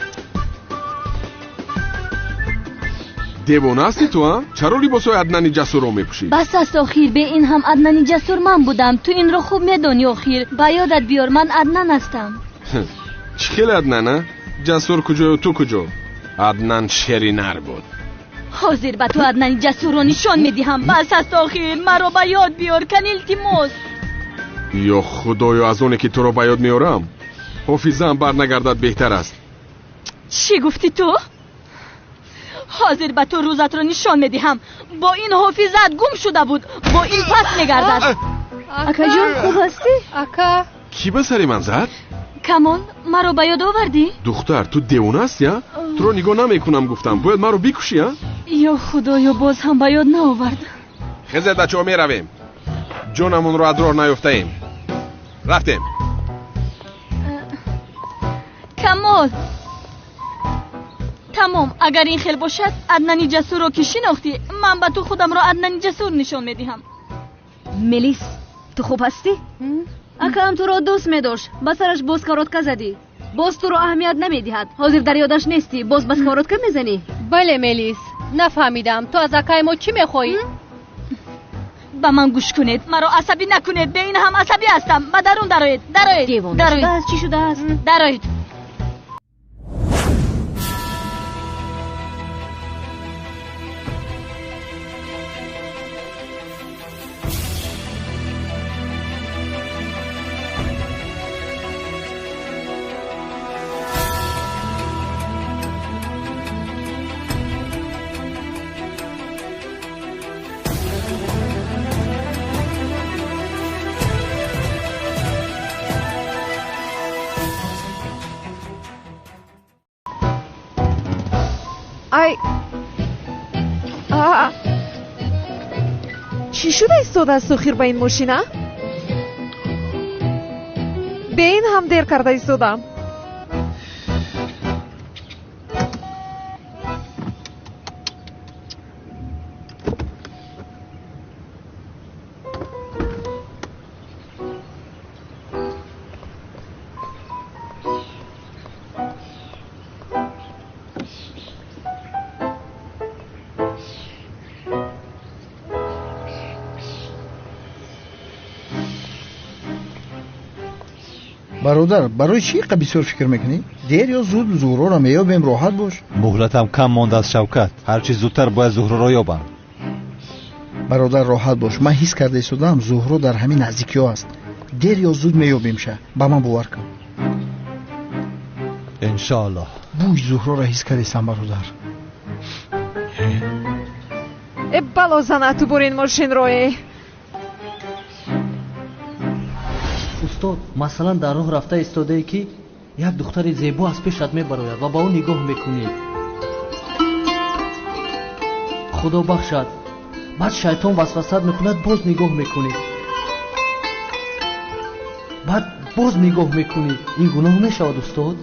Девона ҳастӣ ту, а? Чаро либосҳои Аднани Ҷасурро мепӯшӣ? Бас аст охир, бе ин ҳам Аднани Ҷасур ман будам. Ту инро хуб медонӣ охир. Ба ёдат биёр, ман Аднан ҳастам. Чӣ хеле Аднан, а? Ҷасур куҷою ту куҷо? Аднан шери нар буд. Ҳозир ба ту Аднани Ҷасурро нишон медиҳам. Бас аст охир, маро ба ёд биёр, кани, илтимос. Ё худоё, аз оне ки туро ба ёд меорам, ҳофизаам барнагардад беҳтар аст. Чӣ гуфтӣ ту? Ҳозир ба ту рӯзатро нишон медиҳам. Бо ин ҳофизаат гум шуда буд, бо ин пас мегардад. Акаҷон, хуб ҳастӣ? Ака. Кӣ ба сари ман зад? Камол, маро ба ёд овардӣ? Духтар, ту девона ҳастӣ, а? Туро нигоҳ намекунам гуфтам, бояд маро бикушӣ, а? Ё худоё, боз ҳам ба ёд наовард. Хезед, бачаҳо, меравем. Ҷонамонро аз роҳ наёфтаем. Рафтем. Камол, тамом, агар ин хел бошад, Аднани Ҷасурро ки шинохтӣ, ман ба ту худамро Аднани Ҷасур нишон медиҳам. Мелис, ту хуб ҳастӣ? Акаам туро дӯст медошт, ба сараш боз коротка задӣ. Боз туро аҳамият намедиҳад. Ҳозир дар ёдаш нестӣ, боз ба сковородка мезанӣ? Бале, Мелис, нафаҳмидам, ту аз акаи мо чӣ мехоҳӣ? Ба ман гӯш кунед, маро асабӣ накунед, бе ин ҳам асабӣ ҳастам. Ба дарун дароед, дароед. Девона шудааст, чӣ шудааст? Дароед. Ай, чӣ шуда истодааст охир ба ин мошина? Бе ин ҳам дер карда истодам. Бародар, барои чӣ иқа бисёр фикр мекунӣ? Дер ё зуд Зуҳроро меёбем, роҳат бош. Муҳлатам кам мондааст, Шавкат. Ҳарчи зудтар бояд Зуҳроро ёбам. Бародар, роҳат бош. Ман ҳис карда истодаам, Зуҳро дар ҳамин наздикиҳо аст. Дер ё зуд меёбемша. Ба ман бовар кун. Иншоаллоҳ. Бӯи Зуҳроро ҳис кардесам, бародар. Э, бало зана, ту бур ин мошинро, э. Устод, масалан, дар роҳ рафта истодае, ки як духтари зебо аз пешат мебарояд ва ба ӯ нигоҳ мекунӣ. Худо бахшад, баъд шайтон васвасат мекунад, боз нигоҳ мекунӣ, баъд боз нигоҳ мекунӣ. Ин гуноҳ мешавад, устод?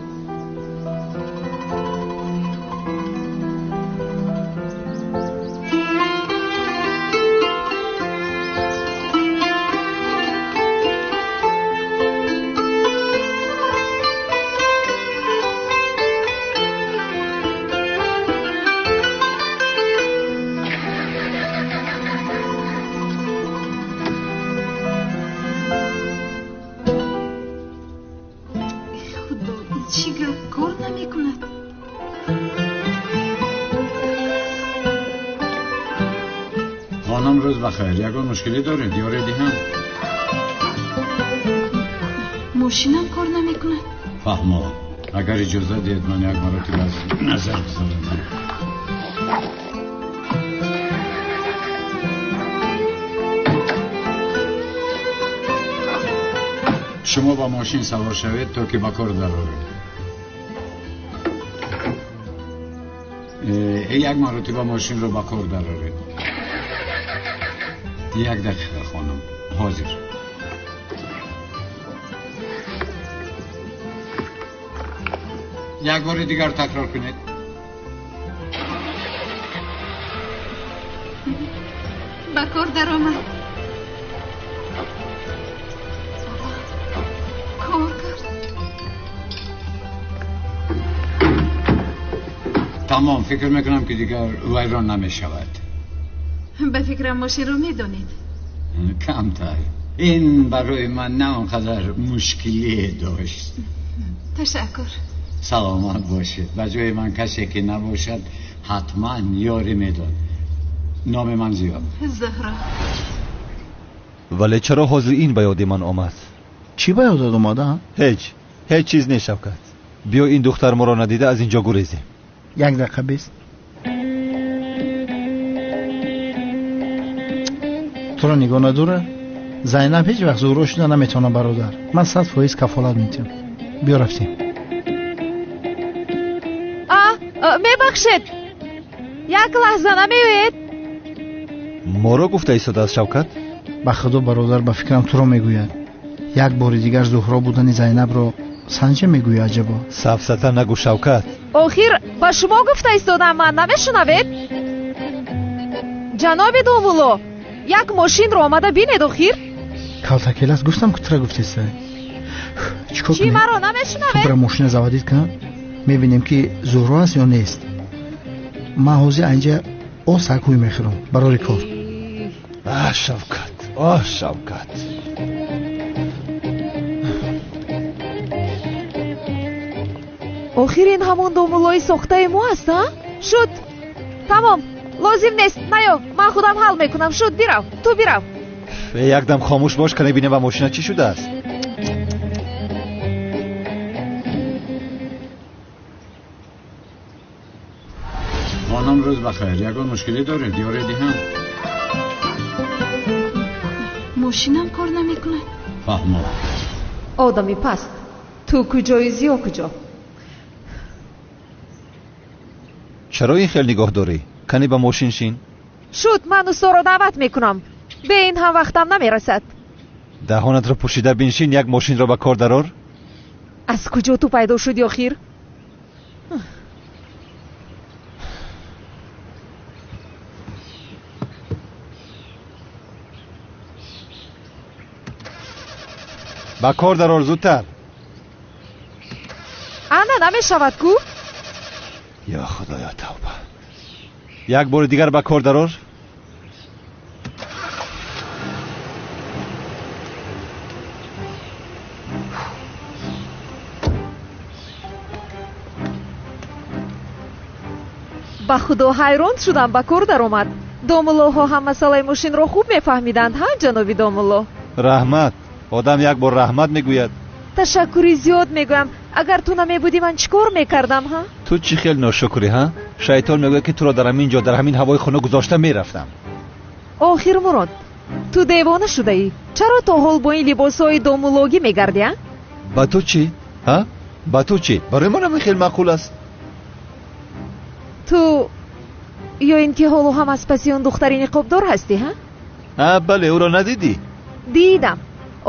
Чӣ гап, кор намекунад? Хонум, рӯз бахайр. Ягон мушкилӣ доред? Ёре диҳам? Мошинам кор намекунад. Фаҳмо. Агар иҷоза диҳед, ман як маротиба аз назар гузаронам. Шумо ба мошин савор шавед, то ки ба кор дароред. Як маротиба мошинро ба кор дароред. Як дақиқа, хонум, ҳозир. Як бори дигар такрор кунед. Ба кор даромад. Кор кард. Тамом, фикр мекунам, ки дигар вайрон намешавад. Ба фикрам, мошинро медонед. Камтар. Ин барои ман на он қадар мушкилие дошт. Ташаккур. Саломат бошед. Ба ҷои ман касе ки набошад, ҳатман ёрӣ медод. Номи ман Зиёд. Зуҳро. Вале чаро ҳозир ин ба ёди ман омад? Чӣ ба ёдат омада? Ҳеҷ, ҳеҷ чиз не, Шавкат. Биё ин духтар моро надида аз инҷо гурезем. Як дақиқа бест. Туро нигоҳ надора? Зайнаб ҳеҷ вақт зӯро шуда наметавонад, бародар. Ман 100% кафолат медиҳам. Биё рафтем. Мебахшед, як лаҳза намеоед? Моро гуфта истодааст, Шавкат? Ба худо, бародар, ба фикрам туро мегӯяд. Як бори дигар Зуҳро будани Зайнабро санҷа мегӯяд, аҷабо. Сафсата нагӯ, Шавкат. Охир ба шумо гуфта истодам ман, намешунавед? Ҷаноби домулло, як мошинро омада бинед охир. Калтакелас гуфтам ки тура гуфтеста. Чикор Чӣ маро намешунавед? Ту бира мошина заводит кун, мебинем ки Зуҳро аст ё нест. Ман ҳозир анҷа осак ҳуй мехӯрам барори кор. Аҳ, Шавкат, оҳ, Шавкат. Охир ин ҳамон домуллои сохтаи мо аст, а? Шуд, тамом, лозим нест, наё, ман худам ҳал мекунам. Шуд, бирав, ту бирав. Якдам хомӯш бош, ка набинем ба мошина чӣ шудааст. Хонум, рӯз бахайр. Ягон мушкилӣ доред? Ёре диҳам? Мошинам кор намекунад. Фаҳмо. Одами паст, ту куҷои зиё куҷо? Чаро ин хел нигоҳ дорӣ? Кани ба мошин шин. Шуд, ман усторо даъват мекунам. Бе ин ҳам вақтам намерасад. Даҳонатро пӯшида биншин, як мошинро ба кор дарор. Аз куҷо ту пайдо шуди охир? Ба кор дарор зудтар. Ана намешавад ку? Ё худоё, тавба. Як бори дигар ба кор дарор. Ба худо ҳайрон шудам, ба кор даромад. Домуллоҳо ҳам масъалаи мошинро хуб мефаҳмиданд, ҳа, ҷаноби домулло? Раҳмат. Одам як бор раҳмат мегӯяд. Ташаккури зиёд мегӯям. Агар ту намебудӣ, ман чӣ кор мекардам, ҳа? Ту чӣ хел ношукрӣ, ҳа? Шайтон мегӯяд, ки туро дар ҳамин ҷо, дар ҳамин ҳавои хунук гузошта мерафтам. Охир Мурод, ту девона шудаӣ. Чаро то ҳол бо ин либосҳои домуллогӣ мегардӣ, а? Ба ту чӣ, ҳа? Ба ту чӣ? Барои ман ҳамин хел маъқул аст. Ту ё ин ки ҳоло ҳам аз паси он духтари ниқобдор ҳастӣ, ҳа? А, бале, ӯро надидӣ? Дидам.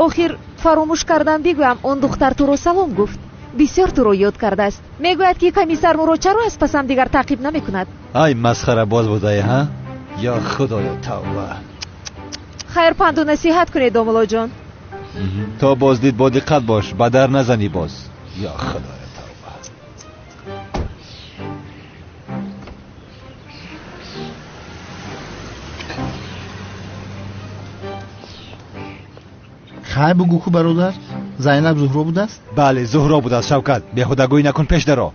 Охир фаромӯш кардам бигӯям, он духтар туро салом гуфт. Бисёр туро ёд кардааст. Мегӯяд, ки комиссар Мурод чаро аз пасам дигар таъқиб намекунад. Ай, масхара боз будаe, ҳа? Ё худоё, тавба. Хайр, панду насиҳат кунед, домуллоҷон. То боздид бо диққат бош, ба дар назанӣ боз. Ё худоё, тавба. Хай бугӯ ку, бародар, Зайнаб Зуҳро будааст? Бале, Зуҳро будааст, Шавкат. Беҳудагӯӣ накун, пеш даро.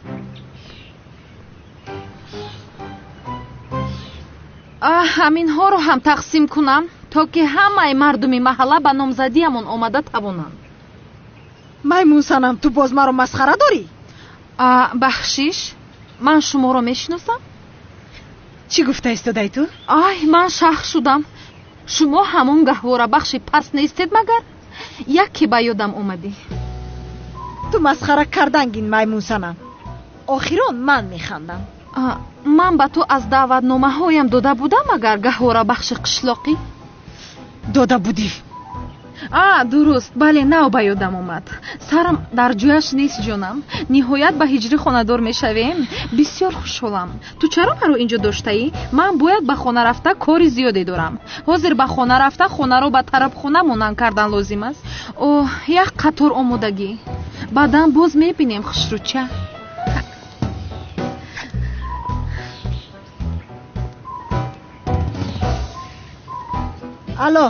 Ҳаминҳоро ҳам тақсим кунам, то ки ҳамаи мардуми маҳалла ба номзадиамон омада тавонанд. Маймунсанам, ту боз маро масхара дорӣ? Бахшиш, ман шуморо мешиносам? Чӣ гуфта истодаи ту? Ай, ман шах шудам. Шумо ҳамон гаҳворабахши паст нестед магар? Яке ба ёдам омадӣ. Ту масхара кардангин, маймунсанам. Охирон ман механдам. Ман ба ту аз даъватномаҳоям дода будам агар, гаҳворабахши қишлоқӣ? Дода будӣ. Дуруст, бале, нав ба ёдам омад. Сарам дар ҷояш нест, ҷонам. Ниҳоят ба ҳиҷрӣ хонадор мешавем. Бисёр хушҳолам. Ту чаро маро инҷо доштаӣ? Ман бояд ба хона рафта кори зиёде дорам. Ҳозир ба хона рафта хонаро ба тарабхона монанд кардан лозим аст. Оҳ, як қатор омодагӣ. Баъдан боз мебинем, хушрӯча. Алло,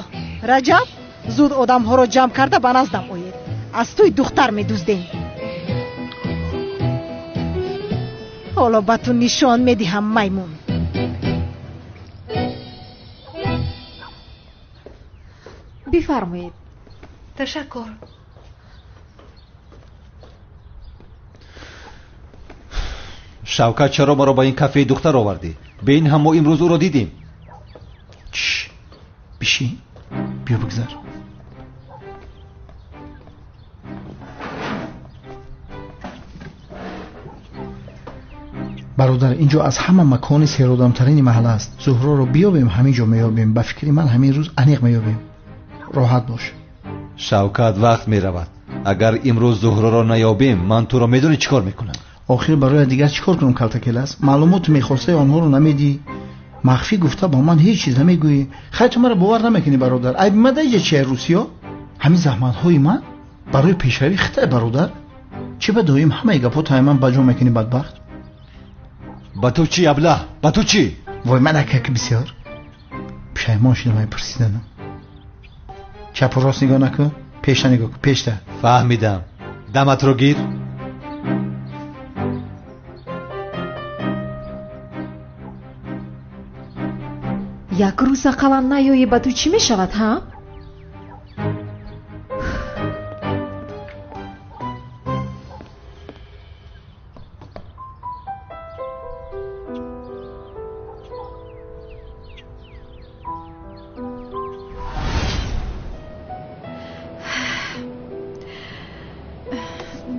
Раҷаб, зуд одамҳоро ҷамъ карда ба наздам оед. Аз тӯй духтар медуздем. Ҳоло ба ту нишон медиҳам, маймун. Бифармоед. Ташаккур. Шавкат, чаро маро ба ин кафеи духтар овардӣ? Бе ин ҳам мо имрӯз ӯро дидем. Чш, бишин, биё бигзар. Бародар, ин ҷо аз ҳама макони серодамтарини маҳалла аст. Зуҳроро биёбем, ҳамин ҷо меёбем. Ба фикри ман ҳамин рӯз аниқ меёбем. Роҳат бош. Шавкат, вақт меравад. Агар имрӯз Зуҳроро наёбем, ман туро медонӣ чӣ кор мекунам? Охир барои дигар чӣ кор кунам, калтакелас? Маълумоти мехостаи онҳоро намедиҳӣ. Махфӣ гуфта ба ман ҳеҷ чиз намегӯӣ. Хайр, ту маро бовар намекунӣ, бародар. Айби ман дар инҷа чия, русиё? Ҳамин заҳматҳои ман барои пешравии хитай, бародар. Чӣ ба доим ҳамаи гапҳо таи ман ба ҷо мекунӣ, бадбахт? Ба ту чӣ, аблаҳ? Ба ту чӣ? Вой, ман акак бисёр пушаймон шудам ай пурсиданам. Чапу рост нигоҳ накун, пешта нигоҳ кун, пешта. Фаҳмидам. Даматро гир. Як рӯз ақаллан наёӣ, ба ту чӣ мешавад, ҳа?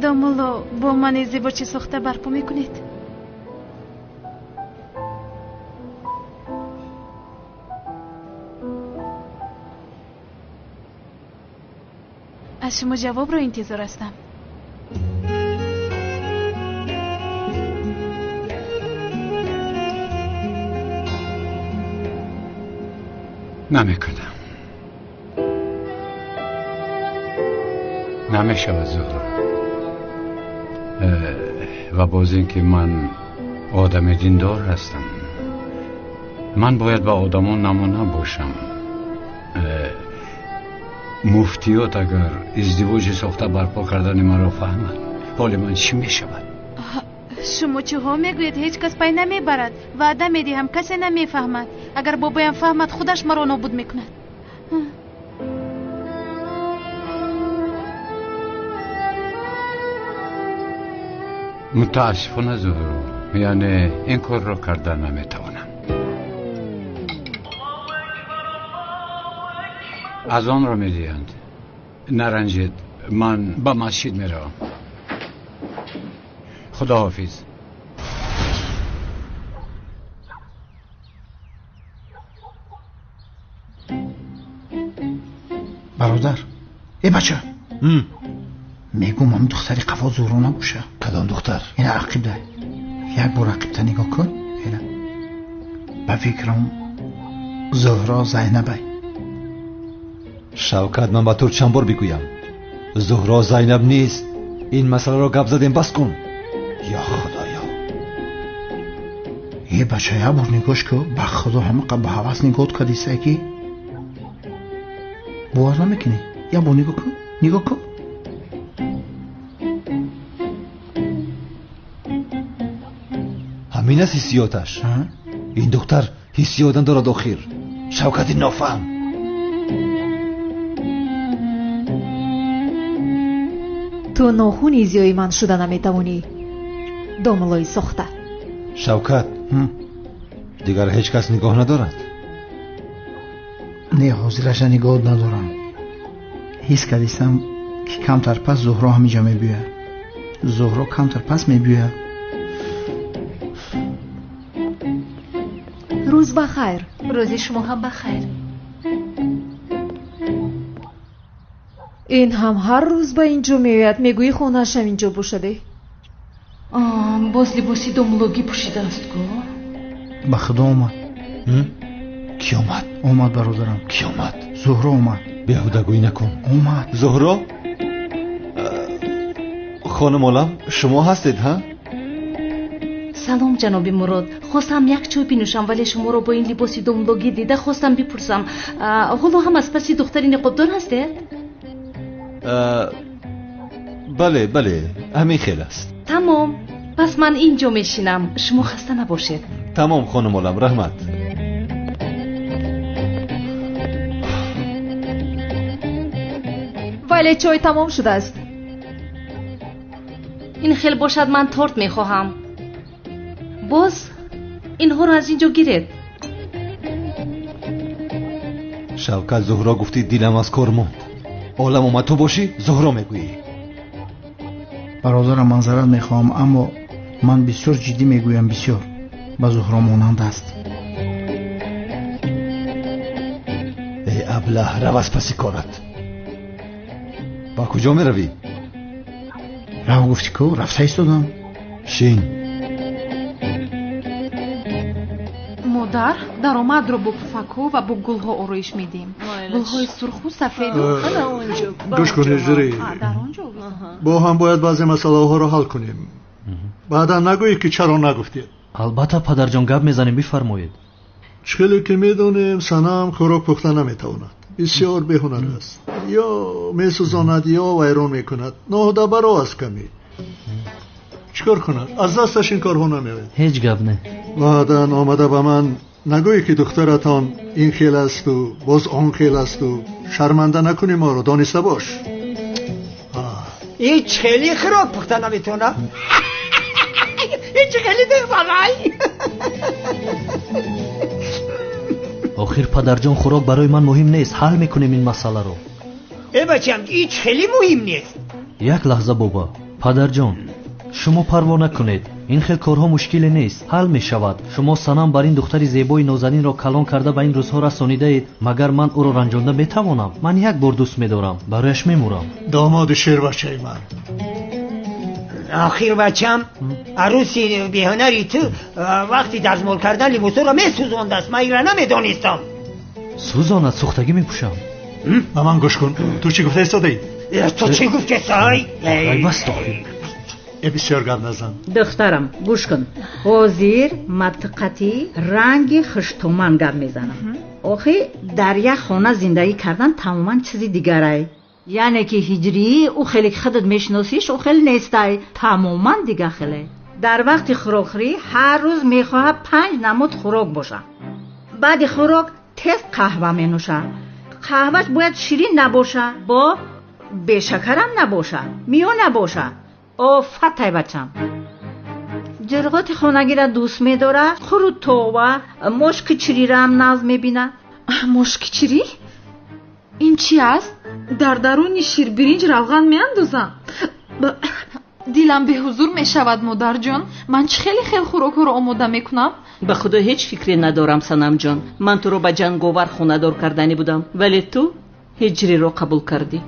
Домулло, бо мани зебо чӣ сохта барпо мекунед? Аз шумо ҷавобро интизор ҳастам. Намекунам. Намешавад, Зуҳро. Ва боз ин ки ман одами диндор ҳастам. Ман бояд ба одамон намуна бошам. Муфтиёт агар издивоҷи сохта барпо кардани маро фаҳмад, ҳоли ман чӣ мешавад? Шумо чиҳо мегӯед? Ҳеҷ кас пай намебарад. Ваъда медиҳам, касе намефаҳмад. Агар бобоям фаҳмад, худаш маро нобуд мекунад. Мутаассифона, Зуҳро, яъне ин корро карда наметавонам. Аз онро медиҳанд. Наранҷед, ман ба масҷид меравам. Худоҳофиз. Бародар, э бача, мегӯм ҳам духтари қафо Зуҳро набоша. Кадом духтар? Ина ақибда. Як бор ақибта нигоҳ кун. Ина. Ба фикрам Зуҳро Зайнабай. Шавкат, ман ба ту чанд бор бигӯям, Зуҳро Зайнаб нест. Ин масъаларо гап задем, бас кун. Ё Худоё. Е бача, як бор нигоҳш кун. Ба Худо ҳамақа ба ҳавас нигоҳ кардиса ки бовар намекунӣ. Як бор нигоҳ кун, нигоҳ кун. Ҳамин аст ҳиссиёташ. Ин духтар ҳиссиёт надорад охир. Шавкати нофаҳм. Ту нохуни зиёи ман шуда наметавонӣ, домуллои сохта. Шавкат, дигар ҳеҷ кас нигоҳ надорад? Не, ҳозираша нигоҳ надорам. Ҳис кардистам ки камтар пас Зуҳро ҳаминҷа мебиёяд. Зуҳро камтар пас мебиёяд. Рӯз ба хайр. Рӯзи шумо ҳам ба хайр. Ин ҳам ҳар рӯз ба ин ҷо меояд. Мегӯӣ хонаашам ин ҷо бошаде. Боз либоси домлогӣ пӯшидааст ку. Ба Худо омад. Кӣ омад? Омад, бародарам. Кӣ омад? Зуҳро омад. Беҳудагӯӣ накун. Омад. Зуҳро? Хонум Олам, шумо ҳастед, ҳа? Салом, ҷаноби Мурод. Хостам як чой бинӯшам, вале шуморо бо ин либоси домлогӣ дида хостам бипурсам. Ҳоло ҳам аз паси духтари ниқобдор ҳастед? Бале, бале, ҳамин хел аст. Тамом. Пас ман ин ҷо мешинам. Шумо хаста набошед. Тамом, хонум Олам, раҳмат. Вале чой тамом шудааст. Ин хел бошад, ман торт мехоҳам. Боз инҳоро аз ин ҷо гиред. Шавкат, Зуҳро гуфтӣ, дилам аз кор монд. Олам омад, ту бошӣ, Зуҳро мегӯӣ. Бародарам, манзарат мехоҳам, аммо ман бисёр ҷиддӣ мегӯям, бисёр ба Зуҳро монанд аст. Эй аблаҳ, рав аз паси корат. Ба куҷо меравӣ? Рав гуфтӣ ку, рафта истодам. Шин. Модар, даромадро бо пуфакҳо ва бо гулҳо ороиш медиҳем. Гулҳои сурху сафеду. Гӯш кунед, ҷури. Бо ҳам бояд баъзе масъалаҳоро ҳал кунем. Баъдан нагӯед, ки чаро нагуфтед. Албатта, падарҷон, гап мезанем, бифармоед. Чӣ хеле ки медонем, Санам хӯрок пухта наметавонад. Бисёр беҳунар аст. Ё месӯзонад, ё вайрон мекунад. Ноҳудабаро аст каме. Чӣ кор кунад? Аз дасташ ин корҳо намеояд. Ҳеҷ гап не. Баъдан омада ба ман нагӯӣ, ки духтаратон ин хел асту боз он хел асту. Шарманда накунӣ моро, дониста бош. Ҳеҷ хеле хӯрок пухта наметавонад. Ҳеҷ хеле духтарай. Охир падарҷон, хӯрок барои ман муҳим нест. Ҳал мекунем ин масъаларо. Э бачам, ҳеҷ хеле муҳим нест. Як лаҳза, боба. Падарҷон, шумо парво накунед. Ин хел корҳо мушкиле нест, ҳал мешавад. Шумо Санам бар ин духтари зебои нозанинро калон карда ба ин рӯзҳо расонидаед. Магар ман ӯро ранҷонда метавонам? Ман як бор дӯст медорам, барояш мемурам. Домоди шербачаи ман. Охир бачам, арӯси беҳунари ту вақти дастмол кардан либосҳоро месӯзондааст. Ман инро намедонистам. Сӯзонад, сӯхтагӣ мепӯшам. Ба ман гӯш кун, ту чӣ гуфта истодаӣ? Ту чӣ гуфтесай? Бас, охир. Э, бисёр гап назан. Духтарам, гӯш кун. Ҳозир мантиқати ранги хуштуман гап мезанам. Охи дар як хона зиндагӣ кардан тамоман чизи дигарай. Яъне ки ҳиҷрӣ ӯ хеле ки худат мешиносиш, ӯ хеле нестай, тамоман дига хеле. Дар вақти хӯрокхӯрӣ ҳар рӯз мехоҳад 5 намуд хӯрок бошад. Баъди хӯрок тез қаҳва менӯшад. Қаҳваш бояд ширин набошад, бо бешакарам набошад, миё набошад. Офатай бачам. Ҷирғоти хонагиро дӯст медорад, хурутова, мошкичирираам нағз мебинад. Мошкичирӣ? Ин чи аст? Дар даруни ширбиринҷ равған меандозам. Дилам беҳузур мешавад, модарҷон. Ман чӣ хеле хел хӯрокҳоро омода мекунам? Ба худо ҳеҷ фикре надорам, Санамҷон. Ман туро ба ҷанговар хонадор кардани будам, вале ту ҳиҷриро қабул кардӣ.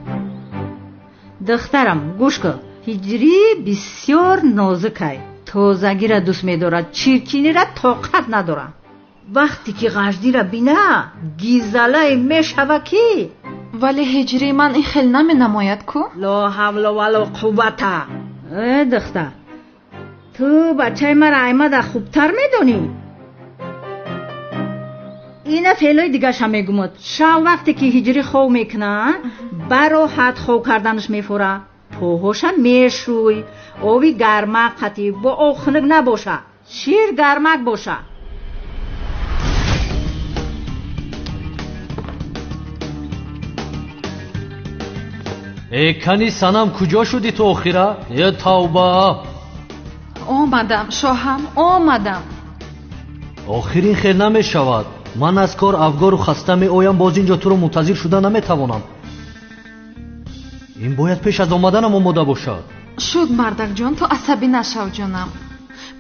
Духтарам, гӯш кун. Ҳиҷрӣ бисёр нозукай. Тозагиро дӯст медорад, чиркиниро тоқат надорад. Вақте ки ғаждиро бина, гизалае мешава ки. Вале ҳиҷрии ман ин хел наменамояд ку? Ло ҳавла вало қуввата. Э духтар, ту бачаи маро аймада хубтар медонӣ? Ина феълои дигаша мегумад. Шав вақте ки ҳиҷрӣ хов мекунад, бароҳат хов карданаш мефора. Поҳоша мешӯй, оби гармак қатӣ, бо об хунук набоша, шир гармак боша. Э кани Санам, куҷо шудӣ ту охира? Е тавба! Омадам, шоҳам, омадам. Охир ин хел намешавад. Ман аз кор афгору хаста меоям, боз ин ҷо туро мунтазир шуда наметавонам. Ин бояд пеш аз омаданам омода бошад. Шуд, мардакҷон, ту асабӣ нашав, ҷонам.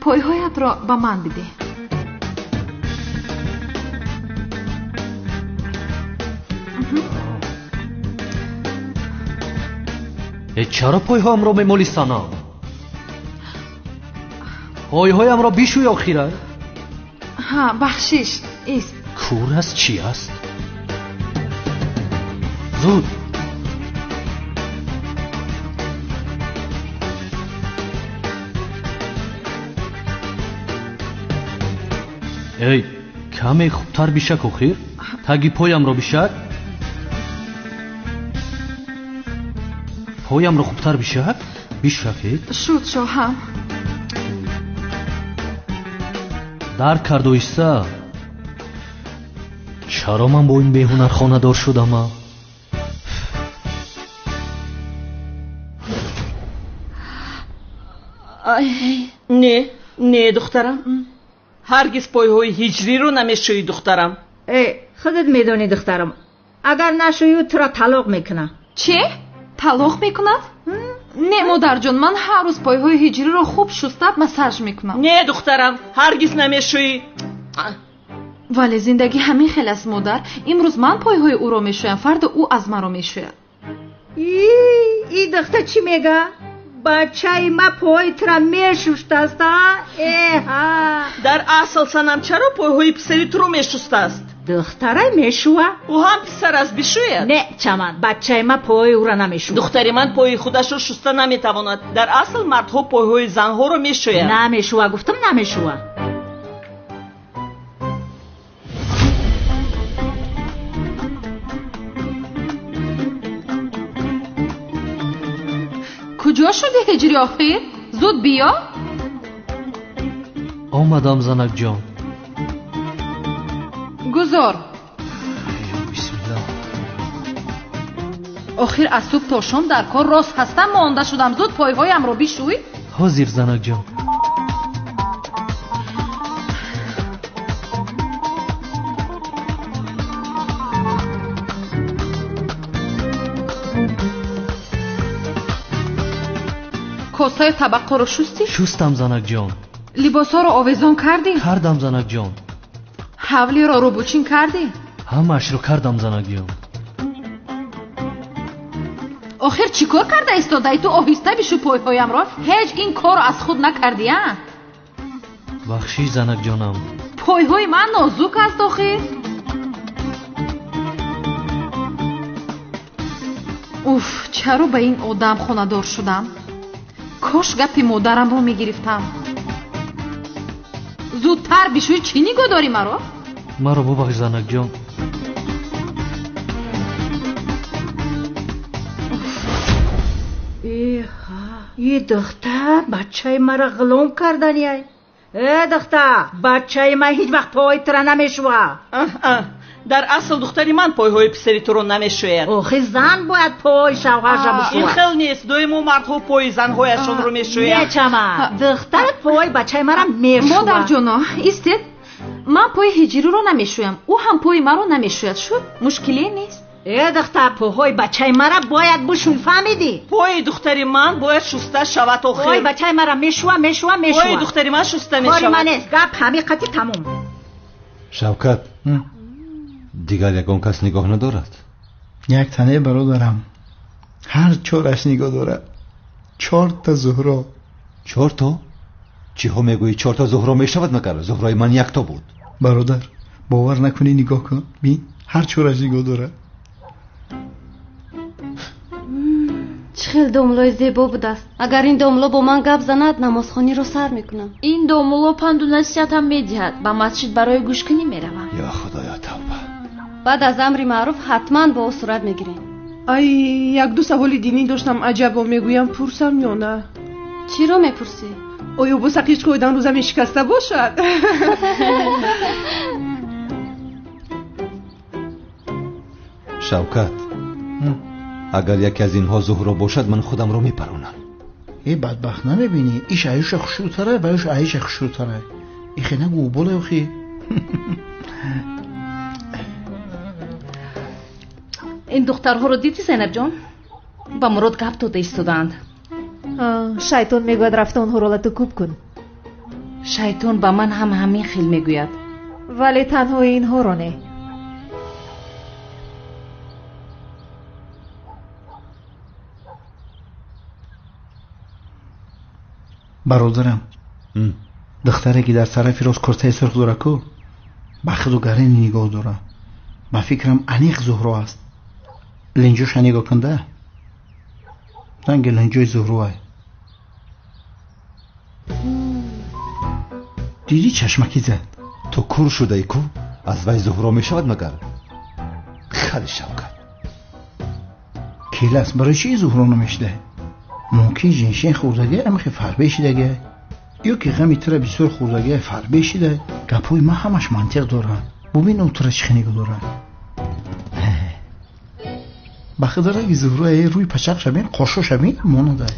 Пойҳоятро ба ман бидеҳ. Э чаро пойҳоямро мемолӣ, Санам? Пойҳоямро бишӯй охира. Ҳа, бахшиш, ист. Кур аст, чӣ аст? Зуд. Эй, каме хубтар бишак охир. Таги поямро бишак. Поямро хубтар бишак. Бишакед. Шуд, шоҳам. Дарк кард оҳиста. Чаро ман бо ин беҳунар хонадор шудама? Не, не, духтарам, ҳаргиз пойҳои ҳиҷриро намешӯӣ, духтарам. Э, худат медонӣ, духтарам, агар нашӯӣ, туро талоқ мекунам. Че? Талоқ мекунад? Не, модарҷон, ман ҳар рӯз пойҳои ҳиҷриро хуб шуста массаж мекунам. Не, духтарам, ҳаргиз намешӯӣ. Вале зиндагӣ ҳамин хел аст, модар. Имрӯз ман пойҳои ӯро мешӯям, фардо ӯ аз маро мешӯяд. И духта чӣ мега? Бачаи ма пойи тура мешуштааст, а? Эҳа! Дар асл, Санам, чаро пойҳои писари туро мешустааст? Духтарай мешӯа. Ӯ ҳам писар аст, бишӯяд. Не, Чаман, бачаи ма пойи ӯра намешӯяд. Духтари ман пойи худашро шуста наметавонад. Дар асл мардҳо пойҳои занҳоро мешӯянд. Намешӯа, гуфтам, намешӯа. Куҷо шуди, ҳиҷри, охир? Зуд биё. Омадам, занакҷон. Гузор. Бисмилла. Охир аз субҳ то шом дар кор рост ҳастам, монда шудам. Зуд пойҳоямро бишӯй. Ҳозир, занакҷон. Косаю табақҳоро шустӣ? Шустам, занакҷон. Либосҳоро овезон кардӣ? Кардам, занакҷон. Ҳавлиро рӯбучин кардӣ? Ҳамаашро кардам, занакҷон. Охир чӣ кор карда истодаӣ ту? Оҳиста бишӯ пойҳоямро. Ҳеҷ ин корро аз худ накардӣ, а? Бахшиш, занакҷонам. Пойҳои ман нозук аст охир. Уф, чаро ба ин одам хонадор шудам? Кош гапи модарамро мегирифтам. Зудтар бишӯй, чӣ нигоҳ дорӣ маро? Маро бубахш, занакҷон. Эҳа, и духтар бачаи маро ғулом карданияй. Э, духтар, бачаи ман ҳеҷ вақт пойи тура намешӯа. Дар асл духтари ман пойҳои писари туро намешӯяд. Охи зан бояд пойи шавҳарша бишӯяд. Ин хел нест, доимо мардҳо пойи занҳояшонро мешӯянд. Не, Чаман, духтарат пойи бачаи маро мешӯяд. Модарҷоно, истед, ман пойи ҳиҷриро намешӯям, ӯ ҳам пойи маро намешӯяд. Шуд, мушкиле нест. Э, духтар, пойҳои бачаи маро бояд бишӯй, фаҳмидӣ? Пойи духтари ман бояд шуста шавад охир. Пойи бачаи маро мешӯа, мешӯа, мешӯа. Пойи духтари ман шуста мешавад. Кори ман нест, гап ҳамиқати тамом. Шавкат, дигар ягон кас нигоҳ надорад? Як тане, бародарам, ҳар чораш нигоҳ дорад. Чорта Зуҳро. Чорто? Чиҳо мегӯӣ? Чорта Зуҳро мешавад магар? Зуҳрои ман якто буд. Бародар, бовар накунӣ, нигоҳ кун, бин, ҳар чораш нигоҳ дорад. Чӣ хел домлои зебо будааст. Агар ин домло бо ман гап занад, намозхониро сар мекунам. Ин домло панду насиҳатам медиҳад. Ба масҷид барои гӯшкунӣ меравам. Ё худоё, тавба. Баъд аз амри маъруф ҳатман бо ӯ сурат мегирем. Ай, якду саволи динӣ доштам, аҷабо мегӯям, пурсам ё на? Чиро мепурсӣ? Оё бо сақич қоидан рӯза мешикаста бошад? Шавкат, агар яке аз инҳо Зуҳро бошад, ман худамро мепаронам. Э, бадбахт, намебинӣ? Иш аюша хушрӯтара, ва юш аиша хушрӯтара. Ихе нагӯ, боле охи. Ин духтарҳоро дидӣ, Зайнабҷон? Ба Мурод гап дода истодаанд. Шайтон мегӯяд, рафта онҳоро лату кӯб кун. Шайтон ба ман ҳам ҳамин хел мегӯяд. Вале танҳо инҳоро не. Бародарам, духтаре ки дар тарафи рост куртаи сурх дорад ку, ба худу гарини нигоҳ дорад. Ба фикрам, аниқ Зуҳро аст. Линҷоша нигоҳ кунда, ранги линҷои Зуҳроай. Дидӣ, чашмакӣ зад. Ту кур шудаи ку? Аз вай Зуҳро мешавад магар? Хали Шавкат. Келас, барои чӣ Зуҳро намешидаи? Мумкин женшен хӯрдагиай, амихе фарбе шидагиай, ё ки ғами тура бисёр хӯрдагиай, фарбе шидай. Гапҳои ман ҳамаш мантиқ доранд. Бубин, ӯ тура чӣ хел нигоҳ дорад. Ба худ раги Зуҳрои рӯи пачақша бин, қошоша бин, монандай.